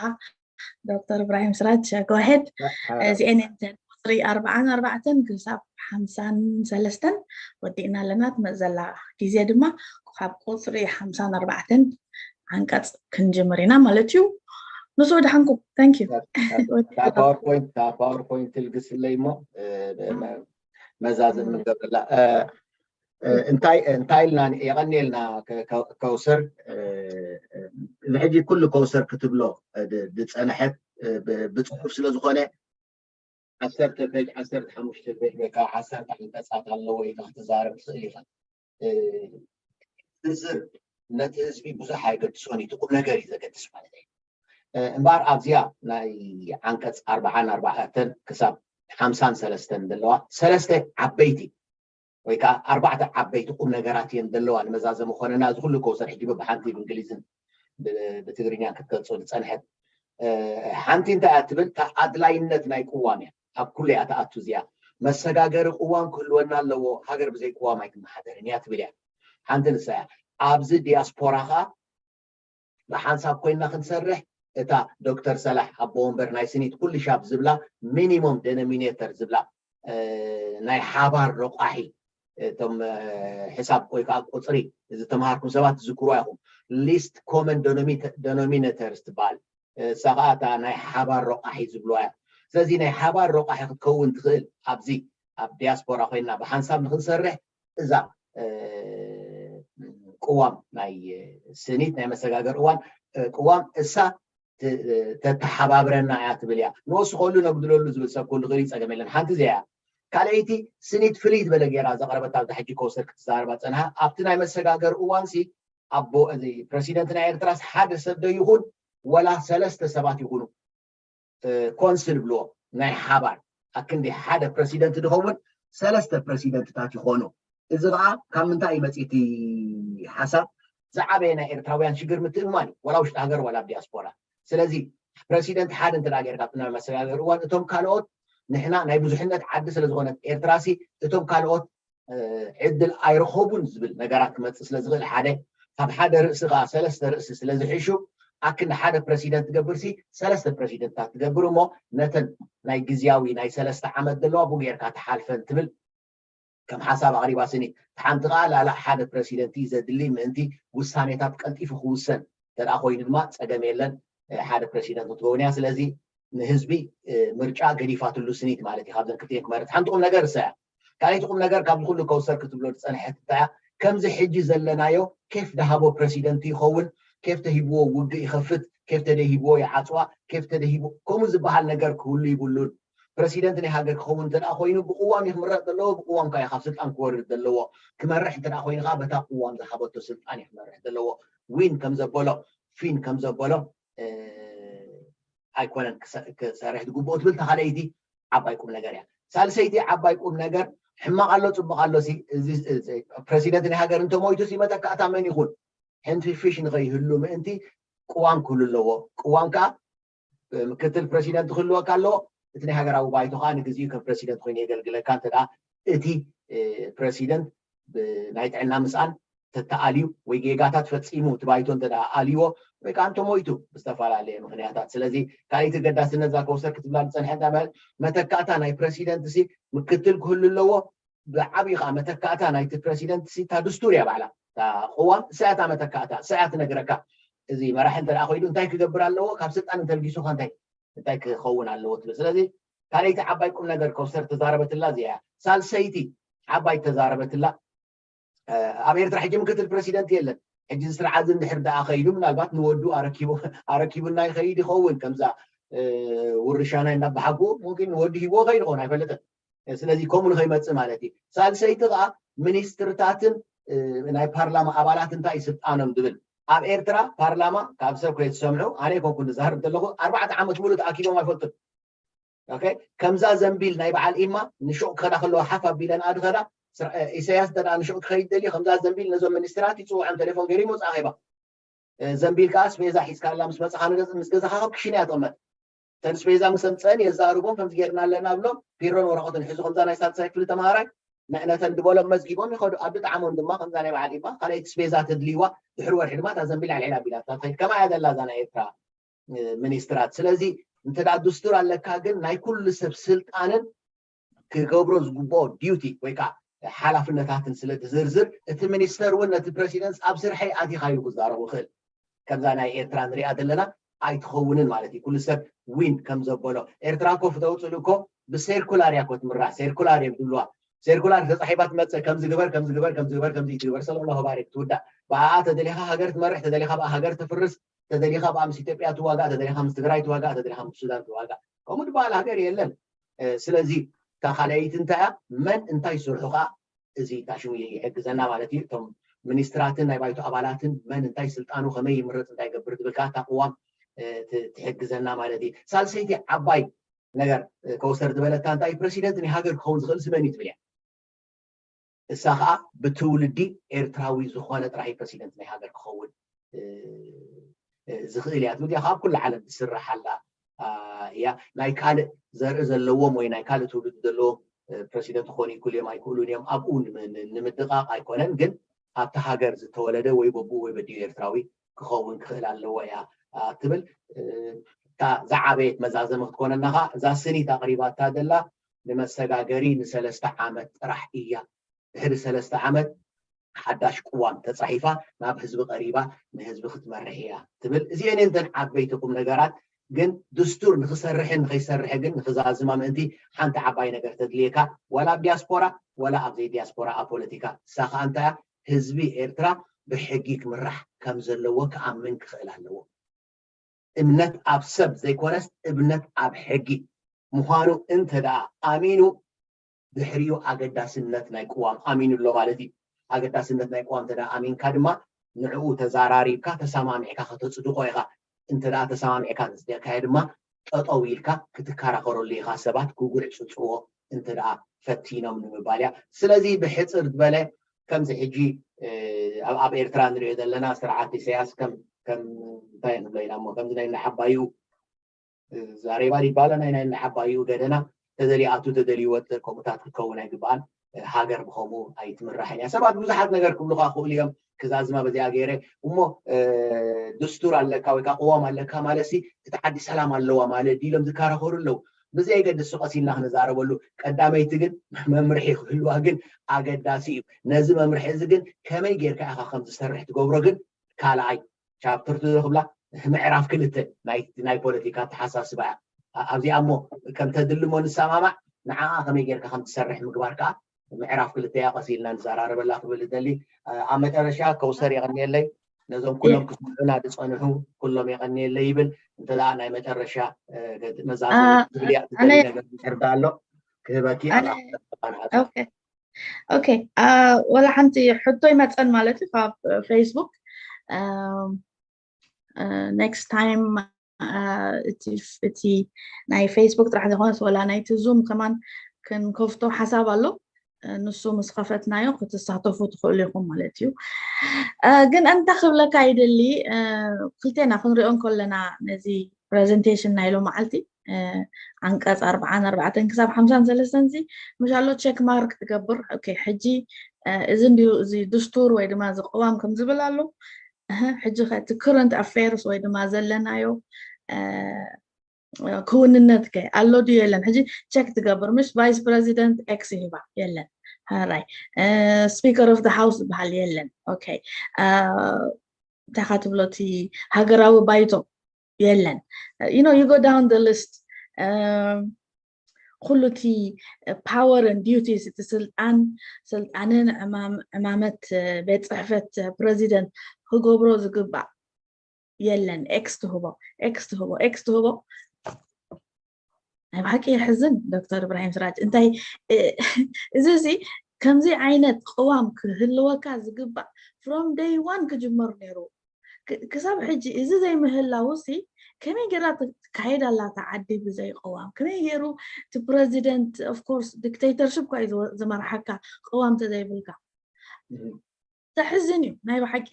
ዶክተር እብራሂም ስራጅ go ahead። እዚአን እየን ቁፅሪ ኣርባዓን ኣርባዕተን ክሳብ ሓምሳን ሰለስተን ወዲእና ኣለና። ትመፅእ ዘላ ግዜ ድማ ካብ ቁፅሪ ሓምሳን ኣርባዕተን ዓንቀፅ ክንጅምር ኢና ማለት እዩ። ምስ ወድሓንኩም። Thank you። ፓወርፖይንት ፓወርፖይንት ትልግስለይ እሞ መዛዘም ንገብረላ። እንታይ እንታይ ኢልና የቐንየልና ከውሰር። እዚ ሕጂ ኩሉ ከውሰር ክትብሎ ዝፀነሐት ብፅሑፍ ስለዝኾነ ዓሰርተ ፔጅ ዓሰርተ ሓሙሽተ ፔጅ ወይ ከዓ ዓሰርተ ዓንቀፃት ኣለዎ ኢልካ ክትዛረብ ትኽእል ኢኻ። ዝርዝር ነቲ ህዝቢ ብዙሕ ኣይገድሶን እዩ፣ ቁም ነገር እዩ ዘገድስ ማለት እዩ። እምበኣር ኣብዚኣ ናይ ዓንቀፅ ኣርባዓን ኣርባዕተን ክሳብ ሓምሳን ሰለስተን ዘለዋ ሰለስተ ዓበይቲ ወይ ከዓ ኣርባዕተ ዓበይቲ ቁም ነገራት እየን ዘለዋ ንመዛዘሚ ኮነና። እዚ ኩሉ ከውሰር ሕጂ ብሓንቲ ብእንግሊዝን ብትግርኛን ክትገልፆ ዝፀንሐት ሓንቲ እንታይ እያ ትብል? ኣድላይነት ናይ ቅዋም እያ። ኣብ ኩሉ እያ ትኣቱ እዚኣ። መሰጋገሪ ቅዋም ክህልወና ኣለዎ፣ ሃገር ብዘይ ቅዋም ኣይትመሓደርን እያ ትብል እያ። ሓንቲ ንሳ እያ። ኣብዚ ዲያስፖራ ከዓ ብሓንሳብ ኮይንና ክንሰርሕ እታ ዶክተር ሰላሕ ኣቦ ወንበር ናይ ስኒት ኩሉ ሻብ ዝብላ ሚኒሞም ደኖሚኔተር ዝብላ ናይ ሓባር ረቋሒ እቶም ሕሳብ ወይ ከዓ ቁፅሪ ዝተምሃርኩም ሰባት ትዝክርዋ ኢኹም። ሊስት ኮመን ደኖሚነተርስ ትበሃል። እሳ ከዓ እታ ናይ ሓባር ረቋሒ ዝብልዋ እያ። ስለዚ ናይ ሓባር ረቋሒ ክትከውን ትኽእል ኣብዚ ኣብ ዲያስፖራ ኮይንና ብሓንሳብ ንክንሰርሕ እዛ ቅዋም ናይ ስኒት ናይ መሰጋገር እዋን ቅዋም እሳ ተተሓባብረና እያ ትብል እያ። ንወስኸሉ ነጉድለሉ ዝብል ሰብ ክህሉ ክእል ጸገም የለን። ሓንቲ እዚኣ እያ። ካልኣይቲ ስኒት ፍልይ ዝበለ ገይራ ዘቕረበታ ኣብዛ ሕጂ ከውሰር ክትዛረባ ጸንሓ ኣብቲ ናይ መሰጋገር እዋን ሲ ኣቦ እዚ ፕረሲደንት ናይ ኤርትራስ ሓደ ሰብ ዶ ይኹን ወላ ሰለስተ ሰባት ይኹኑ ኮንስል ብልዎ ናይ ሓባር ኣክንዲ ሓደ ፕረሲደንት ዝኸውን ሰለስተ ፕረሲደንትታት ይኾኑ። እዚ ከዓ ካብ ምንታይ እዩ መፅእ እቲ ሓሳብ? ዝዓበየ ናይ ኤርትራውያን ሽግር ምትእምማን እዩ፣ ዋላ ውሽጢ ሃገር ዋላ ኣብ ዲያስፖራ። ስለዚ ፕረሲደንት ሓደ እንተ ጌርካ ኣብቲ ናይ መሰጋገሪ እዋን እቶም ካልኦት ንሕና ናይ ብዙሕነት ዓዲ ስለዝኾነት ኤርትራ ሲ እቶም ካልኦት ዕድል ኣይረኸቡን ዝብል ነገራት ክመፅእ ስለዝኽእል ሓደ ካብ ሓደ ርእሲ ከዓ ሰለስተ ርእሲ ስለዝሕሹ ኣክንዲ ሓደ ፕረሲደንት ትገብር ሲ ሰለስተ ፕረሲደንትታት ትገብር እሞ ነተን ናይ ግዝያዊ ናይ ሰለስተ ዓመት ዘለዋ ብኡ ጌርካ ትሓልፈን ትብል ከም ሓሳብ ኣቕሪባ ስኒ። ሓንቲ ከዓ ላላ ሓደ ፕረሲደንት እዩ ዘድሊ ምእንቲ ውሳኔታት ቀልጢፉ ክውሰን እንተ ኮይኑ ድማ ፀገም የለን። ሓደ ፕረሲደንት ክትኸውን እያ። ስለዚ ንህዝቢ ምርጫ ገዲፋትሉ ስኒት ማለት እዩ። ካብዘን ክልቲኤን ክመርፅ ሓንቲ ቁም ነገር እሳ እያ። ካልኣይቲ ቁም ነገር ካብዚ ኩሉ ከውሰር ክትብሎ ዝፀንሐት እንታይ እያ? ከምዚ ሕጂ ዘለናዮ ኬፍ ደሃቦ ፕረሲደንት ይኸውን፣ ኬፍ ተሂብዎ ውግእ ይኸፍት፣ ኬፍ ተደሂብዎ ይዓፅዋ፣ ኬፍ ተደሂብዎ ከምኡ ዝበሃል ነገር ክህሉ ይብሉን። ፕረሲደንት ናይ ሃገር ክኸውን እንተ ኮይኑ ብቅዋም እዩ ክምረጥ ዘለዎ፣ ብቅዋም ከዓ ካብ ስልጣን ክወርድ ዘለዎ። ክመርሕ እንተ ኮይኑ ከዓ በታ ቅዋም ዝሃበቶ ስልጣን እዩ ክመርሕ ዘለዎ። ዊን ከም ዘበሎ ፊን ከም ዘበሎ ኣይኮነን ክሰርሕ ዝግብኦ ትብል ተኻለይቲ ዓባይ ቁም ነገር እያ። ሳልሰይቲ ዓባይ ቁም ነገር ሕማቕ ኣሎ ፅቡቕ ኣሎ ሲ ፕረሲደንት ናይ ሃገር እንተሞይቱ ሲ መተካእታ መን ይኹን ሕንቲ ፊሽ ንኸይህሉ ምእንቲ ቅዋም ክህሉ ኣለዎ። ቅዋም ከዓ ምክትል ፕረሲደንት ክህልወካ ኣለዎ። እቲ ናይ ሃገራዊ ባይቶ ከዓ ንግዚኡ ከም ፕረሲደንት ኮይኑ የገልግለካ እንተ እቲ ፕረሲደንት ናይ ጥዕና ምስኣን ተተኣልዩ ወይ ጌጋታት ፈፂሙ እቲ ባይቶ እንተ ኣልይዎ ወይ ከዓ እንተሞይቱ ብዝተፈላለየ ምክንያታት። ስለዚ ካልኣይቲ ገዳስነት እዛ ከውሰር ክትብላ ዝፀንሐ እንታይ ማለት መተካእታ ናይ ፕረሲደንት ሲ ምክትል ክህሉ ኣለዎ። ብዓብዩ ከዓ መተካእታ ናይቲ ፕረሲደንት ሲ እታ ድስቱር እያ ባዕላ እታ ቅዋም እሳያታ መተካእታ እሳያ ትነግረካ። እዚ መራሒ እንተ ኮይኑ እንታይ ክገብር ኣለዎ ካብ ስልጣን እንተልጊሱካ እንታይ እንታይ ክኸውን ኣለዎ ትብል። ስለዚ ካልኣይቲ ዓባይ ቁም ነገር ከውሰር ተዛረበትላ እዚኣ እያ። ሳልሰይቲ ዓባይ ተዛረበትላ ኣብ ኤርትራ ሕጂ ምክትል ፕረሲደንት የለን። ሕጂ ስርዓት እንድሕር ደኣ ከይዱ ምናልባት ንወዱ ኣረኪቡና ይኸይድ ይኸውን ከምዛ ውርሻና እናበሓጉ ሙምኪን ንወዱ ሂብዎ ከይድ ይኸውን ኣይፈልጥን። ስለዚ ከምኡ ንኸይመፅእ ማለት እዩ። ሳልሰይቲ ከዓ ሚኒስትርታትን ናይ ፓርላማ ኣባላት እንታይ ስልጣኖም ዝብል ኣብ ኤርትራ ፓርላማ ካብ ሰብ ከይትሰምዑ ኣነ ይኮንኩ ዝዛርብ ዘለኹ ኣርባዕተ ዓመት ሙሉ ተኣኪቦም ኣይፈልጡን። ከምዛ ዘንቢል ናይ በዓል ኢማ ንሹቕ ክኸዳ ከለዋ ሓፍ ኣቢለን ኣድኸዳ ኢሳያስ እንተ ንሹቕ ክኸይድ ደልዩ ከምዛ ዘንቢል ነዞም ሚኒስትራት ይፅውዖም ቴሌፎን ገይሩ ይመፁ ኣኼባ ዘንቢል ከዓ ስቤዛ ሒዝካላ ምስ መፅኻ ንገፅ ምስ ገዛኻ ካብ ክሽነ እያ ትቕመጥ። እተን ስቤዛ ምስ ኣምፀአን የዛርቦም ከምዚ ጌርና ኣለና ብሎም ቢሮን ወረቐቱን ሒዙ ከምዛ ናይ ሳልሳይ ክፍሊ ተምሃራይ ንዕነተን ዝበሎም መዝጊቦም ይኸዱ ኣብ ብጣዕሞም ድማ ከምዛ ናይ በዓል ኢማ ካልኣይቲ ስቤዛ ተድልይዋ ድሕሪ ወርሒ ድማ እታ ዘንቢል ኣልዒላ ኣቢላ ትኸይድ ከማ እያ ዘላ እዛ ናይ ኤርትራ ሚኒስትራት። ስለዚ እንተ ደኣ ድስቱር ኣለካ ግን ናይ ኩሉ ሰብ ስልጣንን ክገብሮ ዝግብኦ ዲዩቲ ወይ ከዓ ሓላፍነታትን ስለ ዝዝርዝር እቲ ሚኒስተር እውን ነቲ ፕረሲደንት ኣብ ስርሐይ ኣቲኻ ኢሉ ክዛረቡ ይኽእል። ከምዛ ናይ ኤርትራ ንሪኣ ዘለና ኣይትኸውንን ማለት እዩ። ኩሉ ሰብ ዊን ከም ዘበሎ ኤርትራ እኮ ፍተውፅሉ እኮ ብሴርኩላር እያ እኮ ትምራሕ። ሴርኩላር እዮም ዝብልዋ። ሴርኩላር ተፃሒፋ ትመፅእ ከምዚ ግበር ከምዚ ግበር ከምዚ ግበር ከምዚ ትግበር ሰለሎ ባሬ ክትውዳእ ብኣኣ ተደሊኻ ሃገር ትመርሕ ተደሊኻ ብኣ ሃገር ትፍርስ ተደሊኻ ብኣ ምስ ኢትዮጵያ ትዋጋእ ተደሊኻ ምስ ትግራይ ትዋጋእ ተደሊኻ ምስ ሱዳን ትዋጋእ ከምኡ ዝበሃል ሃገር የለን። ስለዚ እታ ካልኣይቲ እንታይ እያ መን እንታይ ይሰርሑ ከዓ እዚ ታሽሙ ይሕግዘና ማለት እዩ። እቶም ሚኒስትራትን ናይ ባይቶ ኣባላትን መን እንታይ ስልጣኑ ከመይ ይምረፅ እንታይ ይገብር ዝብል ከዓ እታ ቅዋም ትሕግዘና ማለት እዩ። ሳልሰይቲ ዓባይ ነገር ከወሰር ዝበለታ እንታይ ፕረሲደንት ናይ ሃገር ክኸውን ዝኽእል ስመን እዩ ትብል እያ። እሳ ከዓ ብትውልዲ ኤርትራዊ ዝኾነ ጥራይ ፕረሲደንት ናይ ሃገር ክኸውን ዝኽእል እያ ትብል እያ። ካብ ኩሉ ዓለም ዝስራሕ ኣላ እያ። ናይ ካልእ ዘርኢ ዘለዎም ወይ ናይ ካልእ ትውልዲ ዘለዎም ፕረሲደንት ክኾኑ ይክእሉ እዮም ኣይክእሉን እዮም ኣብኡ ንምድቓቕ ኣይኮነን ግን ኣብቲ ሃገር ዝተወለደ ወይ በብኡ ወይ በዲኡ ኤርትራዊ ክኸውን ክኽእል ኣለዎ እያ ትብል። እታ ዝዓበየት መዛዘሚ ክትኮነና ከዓ እዛ ስኒት ኣቕሪባታ ዘላ ንመሰጋገሪ ንሰለስተ ዓመት ጥራሕ እያ። ድሕሪ ሰለስተ ዓመት ሓዳሽ ቅዋም ተፃሒፋ ናብ ህዝቢ ቀሪባ ንህዝቢ ክትመርሕ እያ ትብል። እዚአን እየን እተን ዓበይቲ ቁም ነገራት። ግን ድስቱር ንክሰርሕን ንከይሰርሕ ግን ንክዛዝማ ምእንቲ ሓንቲ ዓባይ ነገር ተድልየካ ዋላ ኣብ ዲያስፖራ ዋላ ኣብ ዘይዲያስፖራ ኣብ ፖለቲካ እሳ ከዓ እንታይ እያ ህዝቢ ኤርትራ ብሕጊ ክምራሕ ከም ዘለዎ ክኣምን ክኽእል ኣለዎ። እምነት ኣብ ሰብ ዘይኮነስ እምነት ኣብ ሕጊ ምዃኑ እንተ ደኣ ኣሚኑ ድሕሪኡ ኣገዳስነት ናይ ቅዋም ኣሚኑ ኣሎ ማለት እዩ። ኣገዳስነት ናይ ቅዋም እንተ ደኣ ኣሚንካ ድማ ንዕኡ ተዛራሪብካ ተሰማሚዕካ ከተፅድቆ ኢኻ። እንተ ደኣ ተሰማሚዕካ ዘፅዲቕካዮ ድማ ጠጠው ኢልካ ክትከራኸረሉ ኢኻ። ሰባት ክጉዕፅፅዎ እንተ ደኣ ፈቲኖም ንምባል እያ። ስለዚ ብሕፅር ዝበለ ከምዚ ሕጂ ኣብ ኤርትራ ንሪኦ ዘለና ስርዓት ኢሳያስ ከም እንታይ ንብሎ ኢና እሞ ከምዚ ናይ እናሓባዩ ዛሬባ ሊባለ ናይ ናይ እናሓባዩ ገደና ተደሊኣቱ ተደሊወጥ ከምኡታት ክከውን ኣይግባኣን። ሃገር ብኸምኡ ኣይትምራሕን እያ። ሰባት ብዙሓት ነገር ክብሉኻ ክኽእሉ እዮም። ክዛዝማ በዚኣ ገይረ እሞ ድስቱር ኣለካ ወይ ከዓ ቅዋም ኣለካ ማለት ሲ እቲ ዓዲ ሰላም ኣለዋ ማለት ድዩ ኢሎም ዝከራኸሩ ኣለዉ። ብዘየገድስ ሱ ቀስ ኢልና ክንዛረበሉ ቀዳመይቲ ግን መምርሒ ክህልዋ ግን ኣገዳሲ እዩ። ነዚ መምርሒ እዚ ግን ከመይ ጌርካ ኢኻ ከም ዝሰርሕ ትገብሮ ግን ካልኣይ ቻፕተር ቱ ክብላ ምዕራፍ ክልተ ናይ ፖለቲካ ኣተሓሳስባ እያ። ኣብዚኣ እሞ ከም ተድሊ እሞ ንሰማማዕ፣ ንዓኣ ከመይ ጌርካ ከም ትሰርሕ ምግባር ከዓ ምዕራፍ ክልተ እያ። ቀስ ኢልና ንዘራረበላ ክብል እደሊ። ኣብ መጨረሻ ከውሰር የቐንየለይ፣ ነዞም ኩሎም ክስምዑና ዝፀንሑ ኩሎም የቐንየለይ ይብል። እንተ ናይ መጨረሻ መዛዘሚ ትብልያ ትደሊ ነገር ኣሎ ክህበኪ። ኦኬ፣ ወላ ሓንቲ ሕቶ ይመፀን ማለት እዩ ካብ ፌስቡክ። ኔክስት ታይም እቲ ናይ ፌስቡክ ጥራሕ ዘይኮነስ ወላ ናይቲ ዙም ከማን ክንከፍቶ ሓሳብ ኣሎ። ንሱ ምስ ከፈትናዮ ክትሳተፉ ትኽእሉ ኢኹም ማለት እዩ። ግን እንታ ክብለካ ይደሊ፣ ክልቴና ክንሪኦ እንከለና ነዚ ፕሬዘንቴሽን ናይ ሎመዓልቲ ዓንቀፅ ኣርብዓን ኣርባዕተን ክሳብ ሓምሳን ሰለስተን ዚ ምሻሎ ቸክ ማርክ ትገብር። ኦኬ፣ ሕጂ እዚ እንዲዩ እዚ ድስቱር ወይ ድማ እዚ ቅዋም ከም ዝብል ኣሎ። ሕጂ እቲ ክረንት ኣፌርስ ወይ ድማ ዘለናዮ ክውንነት ከ ኣሎ ድዩ የለን? ሕጂ ቸክ ትገብር ምሽ ቫይስ ፕሬዚደንት ኤክስ ይህባ የለን። ራይ ስፒከር ኦፍ ሃውስ ዝበሃል የለን። ኦኬ፣ እንታይ ካ ትብሎ እቲ ሃገራዊ ባይቶ የለን። You know, you go down the list. ኩሉ እቲ ፓወር ን ዲዩቲስ እቲ ስልጣን ስልጣንን ዕማመት ቤት ፅሕፈት ፕሬዚደንት ክገብሮ ዝግባእ የለን። ኤክስ ትህቦ ኤክስ ትህቦ ኤክስ ትህቦ። ናይ ብሓቂ የሕዝን ዶክተር እብራሂም ስራጅ። እንታይ እዚ እዚ ከምዚ ዓይነት ቅዋም ክህልወካ ዝግባእ from day one ክጅመር ነይሩ። ክሳብ ሕጂ እዚ ዘይምህላው ሲ ከመይ ገይራ ትካየድ ኣላ እታ ዓዲ ብዘይ ቅዋም? ከመይ ገይሩ እቲ ፕረዚደንት of course dictatorship እኳ እዩ ዝመርሓካ ቅዋም ተዘይብልካ? ዘሕዝን እዩ ናይ ብሓቂ።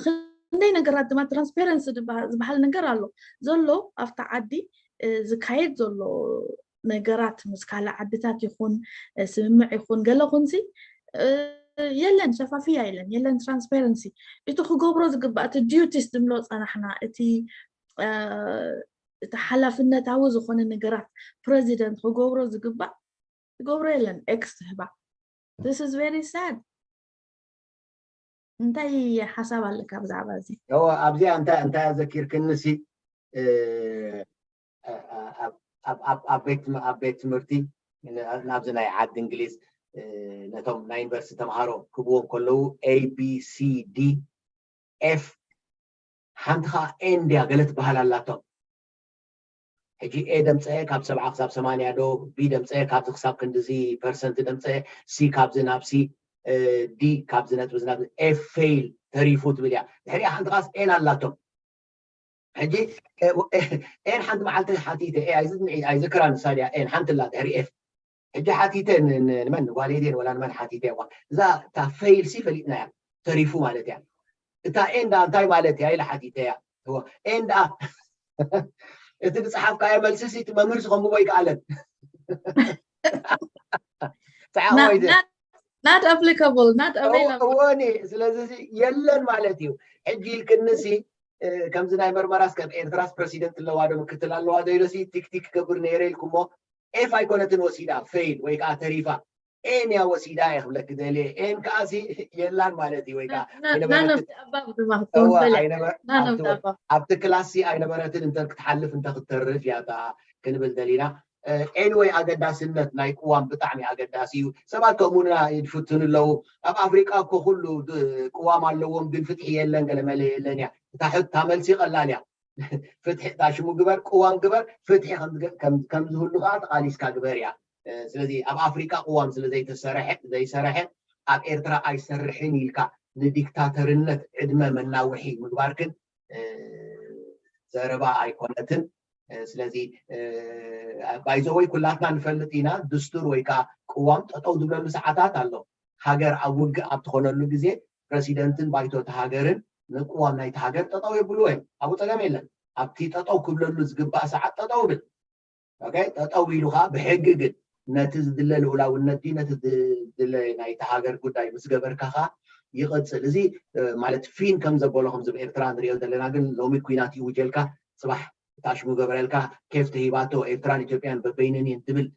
ክንደይ ነገራት ድማ ትራንስፓረንሲ ዝበሃል ነገር ኣሎ ዘሎ ኣብታ ዓዲ ዝካየድ ዘሎ ነገራት ምስ ካልእ ዓድታት ይኹን ስምምዕ ይኹን ገለ ኹንሲ የለን፣ ሸፋፍያ የለን፣ የለን ትራንስፓረንሲ። እቲ ክገብሮ ዝግባእ እቲ ዲዩቲስ ዝምሎ ፀናሕና እቲ እቲ ሓላፍነታዊ ዝኾነ ነገራት ፕረዚደንት ክገብሮ ዝግባእ ዝገብሮ የለን። ኤክስ ትህባ። This is very sad። እንታይ ሓሳብ ኣለካ ብዛዕባ እዚ? እወ ኣብዚኣ እንታይ እንታይ ዘኪርክንሲ ኣብ ቤት ትምህርቲ ናብዚ ናይ ዓዲ እንግሊዝ ነቶም ናይ ዩኒቨርሲቲ ተምሃሮ ክብዎም ከለዉ A B C D F ሓንቲ ከዓ A እንድያ ገለ ትበሃል ኣላቶም። ሕጂ A ደምፀአ ካብ ሰብዓ ክሳብ ሰማንያ ዶ፣ B ደምፀአ ካብዚ ክሳብ ክንድዚ ፐርሰንት ደምፀአ፣ C ካብዚ ናብ C፣ D ካብዚ ነጥቢ ናብ F ፌይል ተሪፉ ትብል እያ። ድሕሪኣ ሓንቲ ቃስ ኤን ኣላቶም። ሕጂ ኤን ሓንቲ መዓልቲ ሓቲተ ኣይዝክራ ንሳ ድያ ኤን ሓንቲ ላ ድሕሪ ኤፍ። ሕጂ ሓቲተ ንመን ንጓሌዴን ወላ ንመን ሓቲተ እዋ እዛ እታ ፌይል ሲ ፈሊጥናያ ተሪፉ ማለት እያ። እታ ኤን ዳ እንታይ ማለት እያ ኢለ ሓቲተ እያ። ኤን ዳ እቲ ዝፀሓፍካዮ መልሲ ሲ እቲ መምህር ዝኸንብቦ ይከኣለን። not applicable, not available። እወኒ ስለዚ የለን ማለት እዩ። ሕጂ ኢልክንሲ ከምዚ ናይ መርመራስ ከም ኤርትራስ ፕረሲደንት ኣለዋ ዶ ምክትል ኣለዋ ዶ ኢለሲ ቲክቲክ ክገብር ነይረ ኢልኩሞ ኤፍ ኣይኮነትን ወሲዳ ፌይል ወይ ከዓ ተሪፋ ኤን እያ ወሲዳ እየ ክብለክ ደልየ ኤን ከዓሲ የላን ማለት እዩ ወይ ከዓ ኣብቲ ክላሲ ኣይነበረትን እንተ ክትሓልፍ እንተ ክትተርፍ እያ ክንብል ደሊና ኤንወይ ኣገዳስነት ናይ ቅዋም ብጣዕሚ ኣገዳሲ እዩ። ሰባት ከምኡና ይፍትኑ ኣለዉ። ኣብ ኣፍሪቃ እኮ ኩሉ ቅዋም ኣለዎም ግን ፍትሒ የለን ገለመለ የለን እያ። እታ ሕታ መልሲ ቀላል እያ። ፍትሒ እታ ሽሙ ግበር ቅዋም ግበር ፍትሒ ከም ዝህሉ ከዓ ተቃሊስካ ግበር እያ። ስለዚ ኣብ ኣፍሪቃ ቅዋም ስለ ዘይተሰርሐ ዘይሰረሐ ኣብ ኤርትራ ኣይሰርሕን ኢልካ ንዲክታተርነት ዕድመ መናውሒ ምግባር ግን ዘረባ ኣይኮነትን። ስለዚ ባይዘወይ ኩላትና ንፈልጥ ኢና ድስቱር ወይ ከዓ ቅዋም ጠጠው ዝብለሉ ሰዓታት ኣሎ። ሃገር ኣብ ውግእ ኣብ ትኾነሉ ግዜ ፕረሲደንትን ባይቶ እቲ ሃገርን ንቅዋም ናይቲ ሃገር ጠጠው የብልዎ እዮም። ኣብኡ ፀገም የለን። ኣብቲ ጠጠው ክብለሉ ዝግባእ ሰዓት ጠጠው ብል። ጠጠው ኢሉ ከዓ ብሕጊ ግን ነቲ ዝድለ ልኡላውነት ድዩ ነቲ ዝድለ ናይቲ ሃገር ጉዳይ ምስ ገበርካ ከዓ ይቐፅል። እዚ ማለት ፊን ከም ዘበሎ ከምዚ ኤርትራ ንሪኦ ዘለና ግን ሎሚ ኩናት ይውጀልካ ፅባሕ እታ ሽሙ ገበረልካ ኬፍ ተሂባቶ ኤርትራን ኢትዮጵያን በበይነን እየን ትብል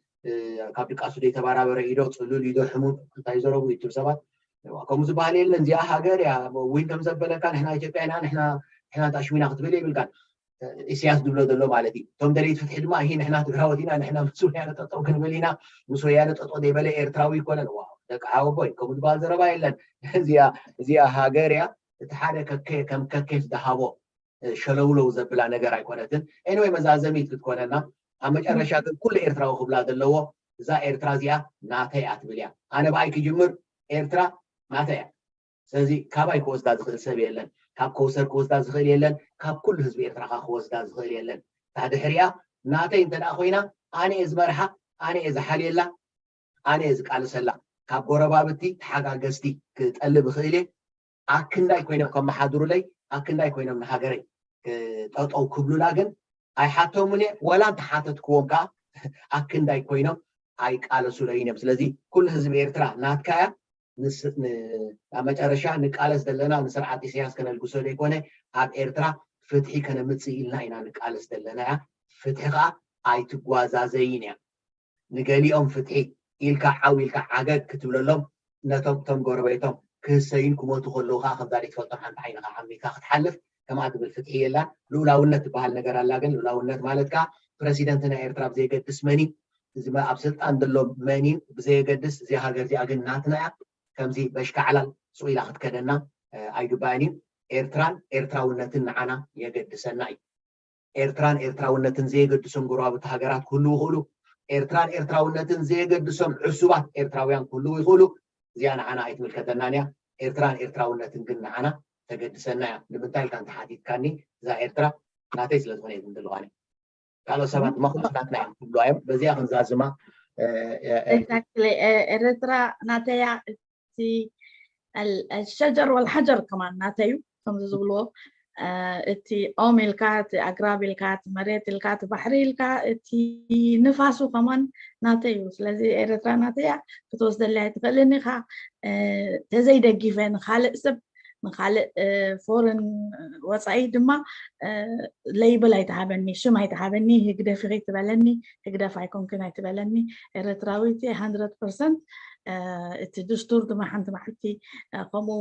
ካብ ድቃሱ ዘይተባራበረ ኢዶ ፅሉል ኢዶ ሕሙም እንታይ ዘረቡ ይትብ ሰባት ከምኡ ዝበሃል የለን። እዚኣ ሃገር እያ ዊን ከም ዘበለካ ንሕና ኢትዮጵያ ኢና ንሕና ንሕና ተኣሽሚና ክትብል የብልካን። ኢሳያስ ዝብሎ ዘሎ ማለት እዩ። እቶም ደለይቲ ፍትሒ ድማ ይሄ ንሕና ትግራዎት ኢና፣ ንሕና ምስ ወያነ ጠጠው ክንብል ኢና፣ ምስ ወያነ ጠጠው ዘይበለ ኤርትራዊ ኣይኮነን። ዋው ደቂ ሓወቦይ ከምኡ ዝበሃል ዘረባ የለን። እዚኣ እዚኣ ሃገር እያ። እቲ ሓደ ከከ ከም ከኬ ዝደሃቦ ሸለውለው ዘብላ ነገር ኣይኮነትን። ኤኒወይ መዛዘሚት ክትኮነና ኣብ መጨረሻ ግን ኩሉ ኤርትራዊ ክብላ ዘለዎ እዛ ኤርትራ እዚኣ ናተይ እያ ትብል እያ። ኣነ ብኣይ ክጅምር ኤርትራ ናተይ እያ። ስለዚ ካባይ ክወስዳ ዝኽእል ሰብ የለን፣ ካብ ከውሰር ክወስዳ ዝኽእል የለን፣ ካብ ኩሉ ህዝቢ ኤርትራ ከዓ ክወስዳ ዝኽእል የለን። እታ ድሕሪኣ ናተይ እንተ ደኣ ኮይና ኣነ እየ ዝመርሓ፣ ኣነ እየ ዝሓልየላ፣ ኣነ እየ ዝቃልሰላ። ካብ ጎረባብቲ ተሓጋገዝቲ ክጠልብ እኽእል እየ። ኣክንዳይ ኮይኖም ከመሓድሩለይ፣ ኣክንዳይ ኮይኖም ንሃገረይ ጠጠው ክብሉላ ግን ኣይሓቶምን እየ። ወላ እንተሓተትክዎም ከዓ ኣክንዳይ ኮይኖም ኣይቃለሱለይን እዮም። ስለዚ ኩሉ ህዝቢ ኤርትራ ናትካ እያ። ኣብ መጨረሻ ንቃለስ ዘለና ንስርዓት ኢሳያስ ከነልግሶ ዘይኮነ ኣብ ኤርትራ ፍትሒ ከነምፅእ ኢልና ኢና ንቃለስ ዘለና እያ። ፍትሒ ከዓ ኣይትጓዛዘይን እያ። ንገሊኦም ፍትሒ ኢልካ ዓው ኢልካ ዓገግ ክትብለሎም ነቶም ቶም ጎረቤቶም ክህሰዩን ክሞቱ ከለዉ ከዓ ከምዛ ዘይትፈልጦም ሓንቲ ዓይንኻ ዓሚትካ ክትሓልፍ ከምኣ ትብል ፍትሒ የላን። ልኡላውነት ትበሃል ነገር ኣላ። ግን ልኡላውነት ማለት ከዓ ፕረሲደንት ናይ ኤርትራ ብዘየገድስ መኒ እዚ ኣብ ስልጣን ዘሎ መኒን ብዘየገድስ እዚኣ ሃገር እዚኣ ግን ናትና እያ። ከምዚ በሽካዕላል ሱቕ ኢላ ክትከደና ኣይግባእን እዩ። ኤርትራን ኤርትራውነትን ንዓና የገድሰና እዩ። ኤርትራን ኤርትራውነትን ዘየገድሶም ጎረባብቲ ሃገራት ክህልዉ ይኽእሉ። ኤርትራን ኤርትራውነትን ዘየገድሶም ዕሱባት ኤርትራውያን ክህልዉ ይኽእሉ። እዚኣ ንዓና ኣይትምልከተናን እያ። ኤርትራን ኤርትራውነትን ግን ንዓና ተገድሰና እያ። ንምንታይ ኢልካ እንተሓቲትካኒ እዛ ኤርትራ ናተይ ስለ ዝኾነ እየ ዝምድልዋኒ። ካልኦት ሰባት ድማ ኩሉ ናትና እዮም ክብሉ እዮም። በዚኣ ክንዛዝማ ኤርትራ ናተያ እቲ ሸጀር ወልሓጀር ከማን ናተዩ ከምዚ ዝብልዎ እቲ ኦም ኢልካ እቲ ኣግራብ ኢልካ እቲ መሬት ኢልካ እቲ ባሕሪ ኢልካ እቲ ንፋሱ ከማን ናተዩ። ስለዚ ኤርትራ ናተያ ክትወስደለይ ኣይትኽእልን ኢኻ። ተዘይደጊፈ ንካልእ ሰብ ንካልእ ፎረን ወፃኢ ድማ ለይብል ኣይተሃበኒ፣ ሽም ኣይተሃበኒ። ህግደፍ ኢኺ ትበለኒ፣ ህግደፍ ኣይኮንክን ኣይትበለኒ። ኤርትራዊት እየ ሃንድረድ ፐርሰንት። እቲ ድስቱር ድማ ሓንቲ መዓልቲ ከምኡ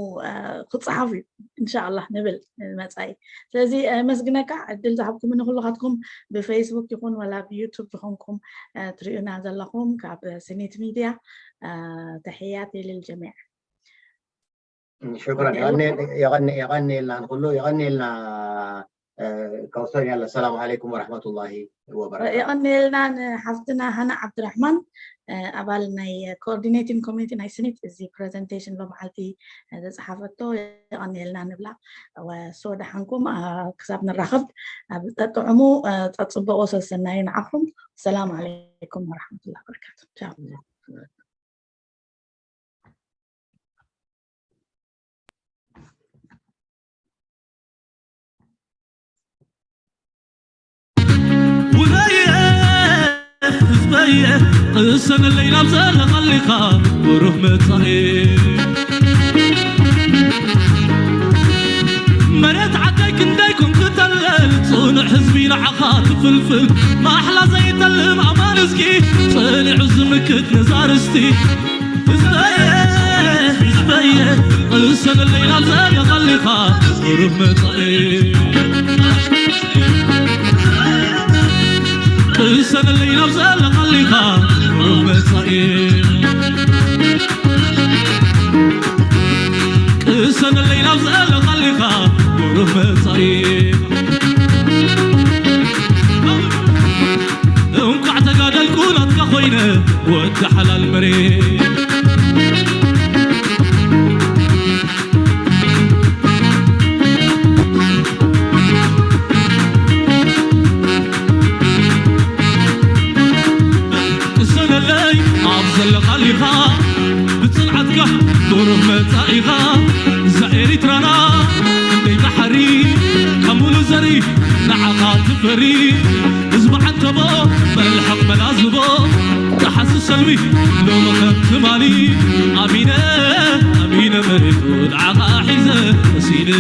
ክፀሓፍ እዩ እንሻኣላህ ንብል መፃኢ። ስለዚ መስግነካ ዕድል ዝሃብኩምኒ ኩልኻትኩም ብፌስቡክ ይኹን ወላ ብዩቱብ ዝኾንኩም ትሪኡና ዘለኹም ካብ ስኒት ሚድያ ተሕያት ልልጀሚዕ። ሽኩረን የቐንየልና ንኩሉ የቐንየልና። ከውሰር ያለ ሰላም ዓለይኩም ወረሕመቱላሂ ወበረካቱ። የቐንየልና ንሓፍትና ሃና ዓብድራሕማን ኣባል ናይ ኮኦርዲኔቲንግ ኮሚቴ ናይ ስኒት እዚ ፕሬዘንቴሽን ሎምዓልቲ ዝፀሓፈቶ የቐንየልና ንብላ። ወሶ ደሓንኩም ክሳብ ንራኸብ ኣብ ጠጥዕሙ ፀፅበቆ ሰሰናዩ ንዓኹም። ሰላም ዓለይኩም ወረሕመቱላ ወበረካቱ። ቻው። ውረየ ህዝበየ ቅሰነለይ ናብ ዘለኻሊኻ ብሩህ መጻኢ። መሬት ዓደይ ክንደይ ኮንክ ተለል ጽኑዕ ህዝቢ ንዓኻ ትፍልፍል ማሕላ ዘይጠልም ኣማን እስኪ ጸኒዑ ዝምክት ነዛ ርስቲ። ህዝበየ ህዝበየ ቅሰነለይ ናብ ዘለኻሊኻ ብሩህ መጻኢ። ቅሰነለይ ናብ ዘለኻሊኻ ብሩህ መጻኢ። ቅሰነለይ ናብ ዘለኻሊኻ ብሩህ መጻኢ። እንኳዕ ተጋደልኩ ናትካ ኮይነ ወዲ ሓላል መሬት። ቅሰነለይ ኣብ ዘለኻሊኻ ብጽንዓትካ ብሩህ መጻኢኻ እዛ ኤሪትራና ክንደይ ባሕሪ ካብ ሙሉ ዘሪ ንዓኻ ትፈሪ ህዝቢ ዓንተቦ መልሕቕ መላዝቦ ተሓሲ ሰልሚ ሎሚ ከም ትማሊ ኣሚነ ኣሚነ መሬቱ ንዓኻ ሒዘ መሲለ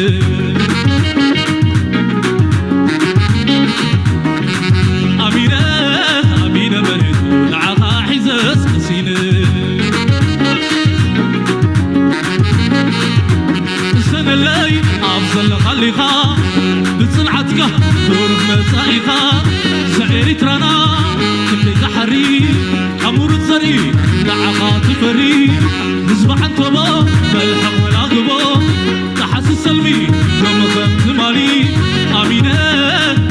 ኣሚነ ኣሚነ መሬቱ ንዓኻ ሒዘ ስኢነ ሰነለይ ኣብ ዘለኻሊኻ ካብ ምሩፅ ዘርኢ ንዓኻ ትፈሪ፣ ህዝቢ ዓንተቦ መልሕቕ መላግቦ፣ ጠሓሲ ሰልሚ ሎሚ ከም ትማሊ፣ ኣሚነ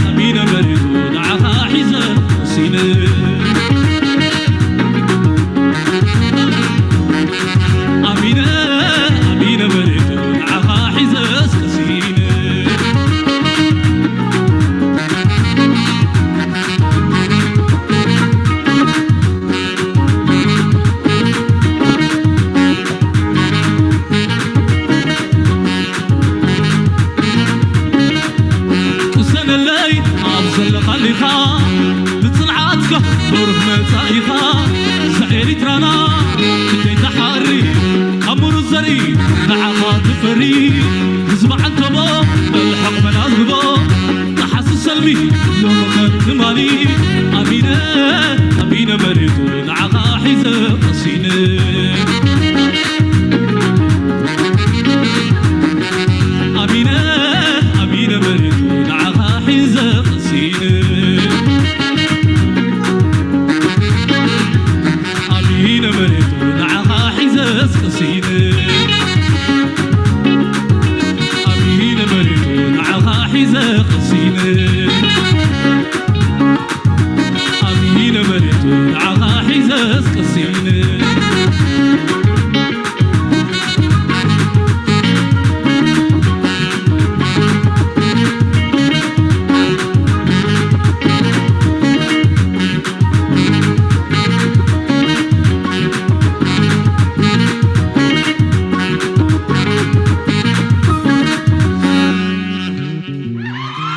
ኣሚነ መሪቱ ንዓኻ ሒዘ ሲነ። ኣሚነ ኣሚነ መሪቱ ንዓኻ ሒዘ እስከ ሲነ። ቅሰነለይ ኣብ ዘለኻሊኻ ብጽንዓትካ ብሩህ መጻኢኻ። እዛ ኤሪትራና ክንደይ ትሓሪ ካብ ምሩዝ ዘርኢ ንዓኻ ትፈሪ። ህዝቢ ዓንተቦ መልሕቕ መላዝቦ ጠሓሲ ሰልሚ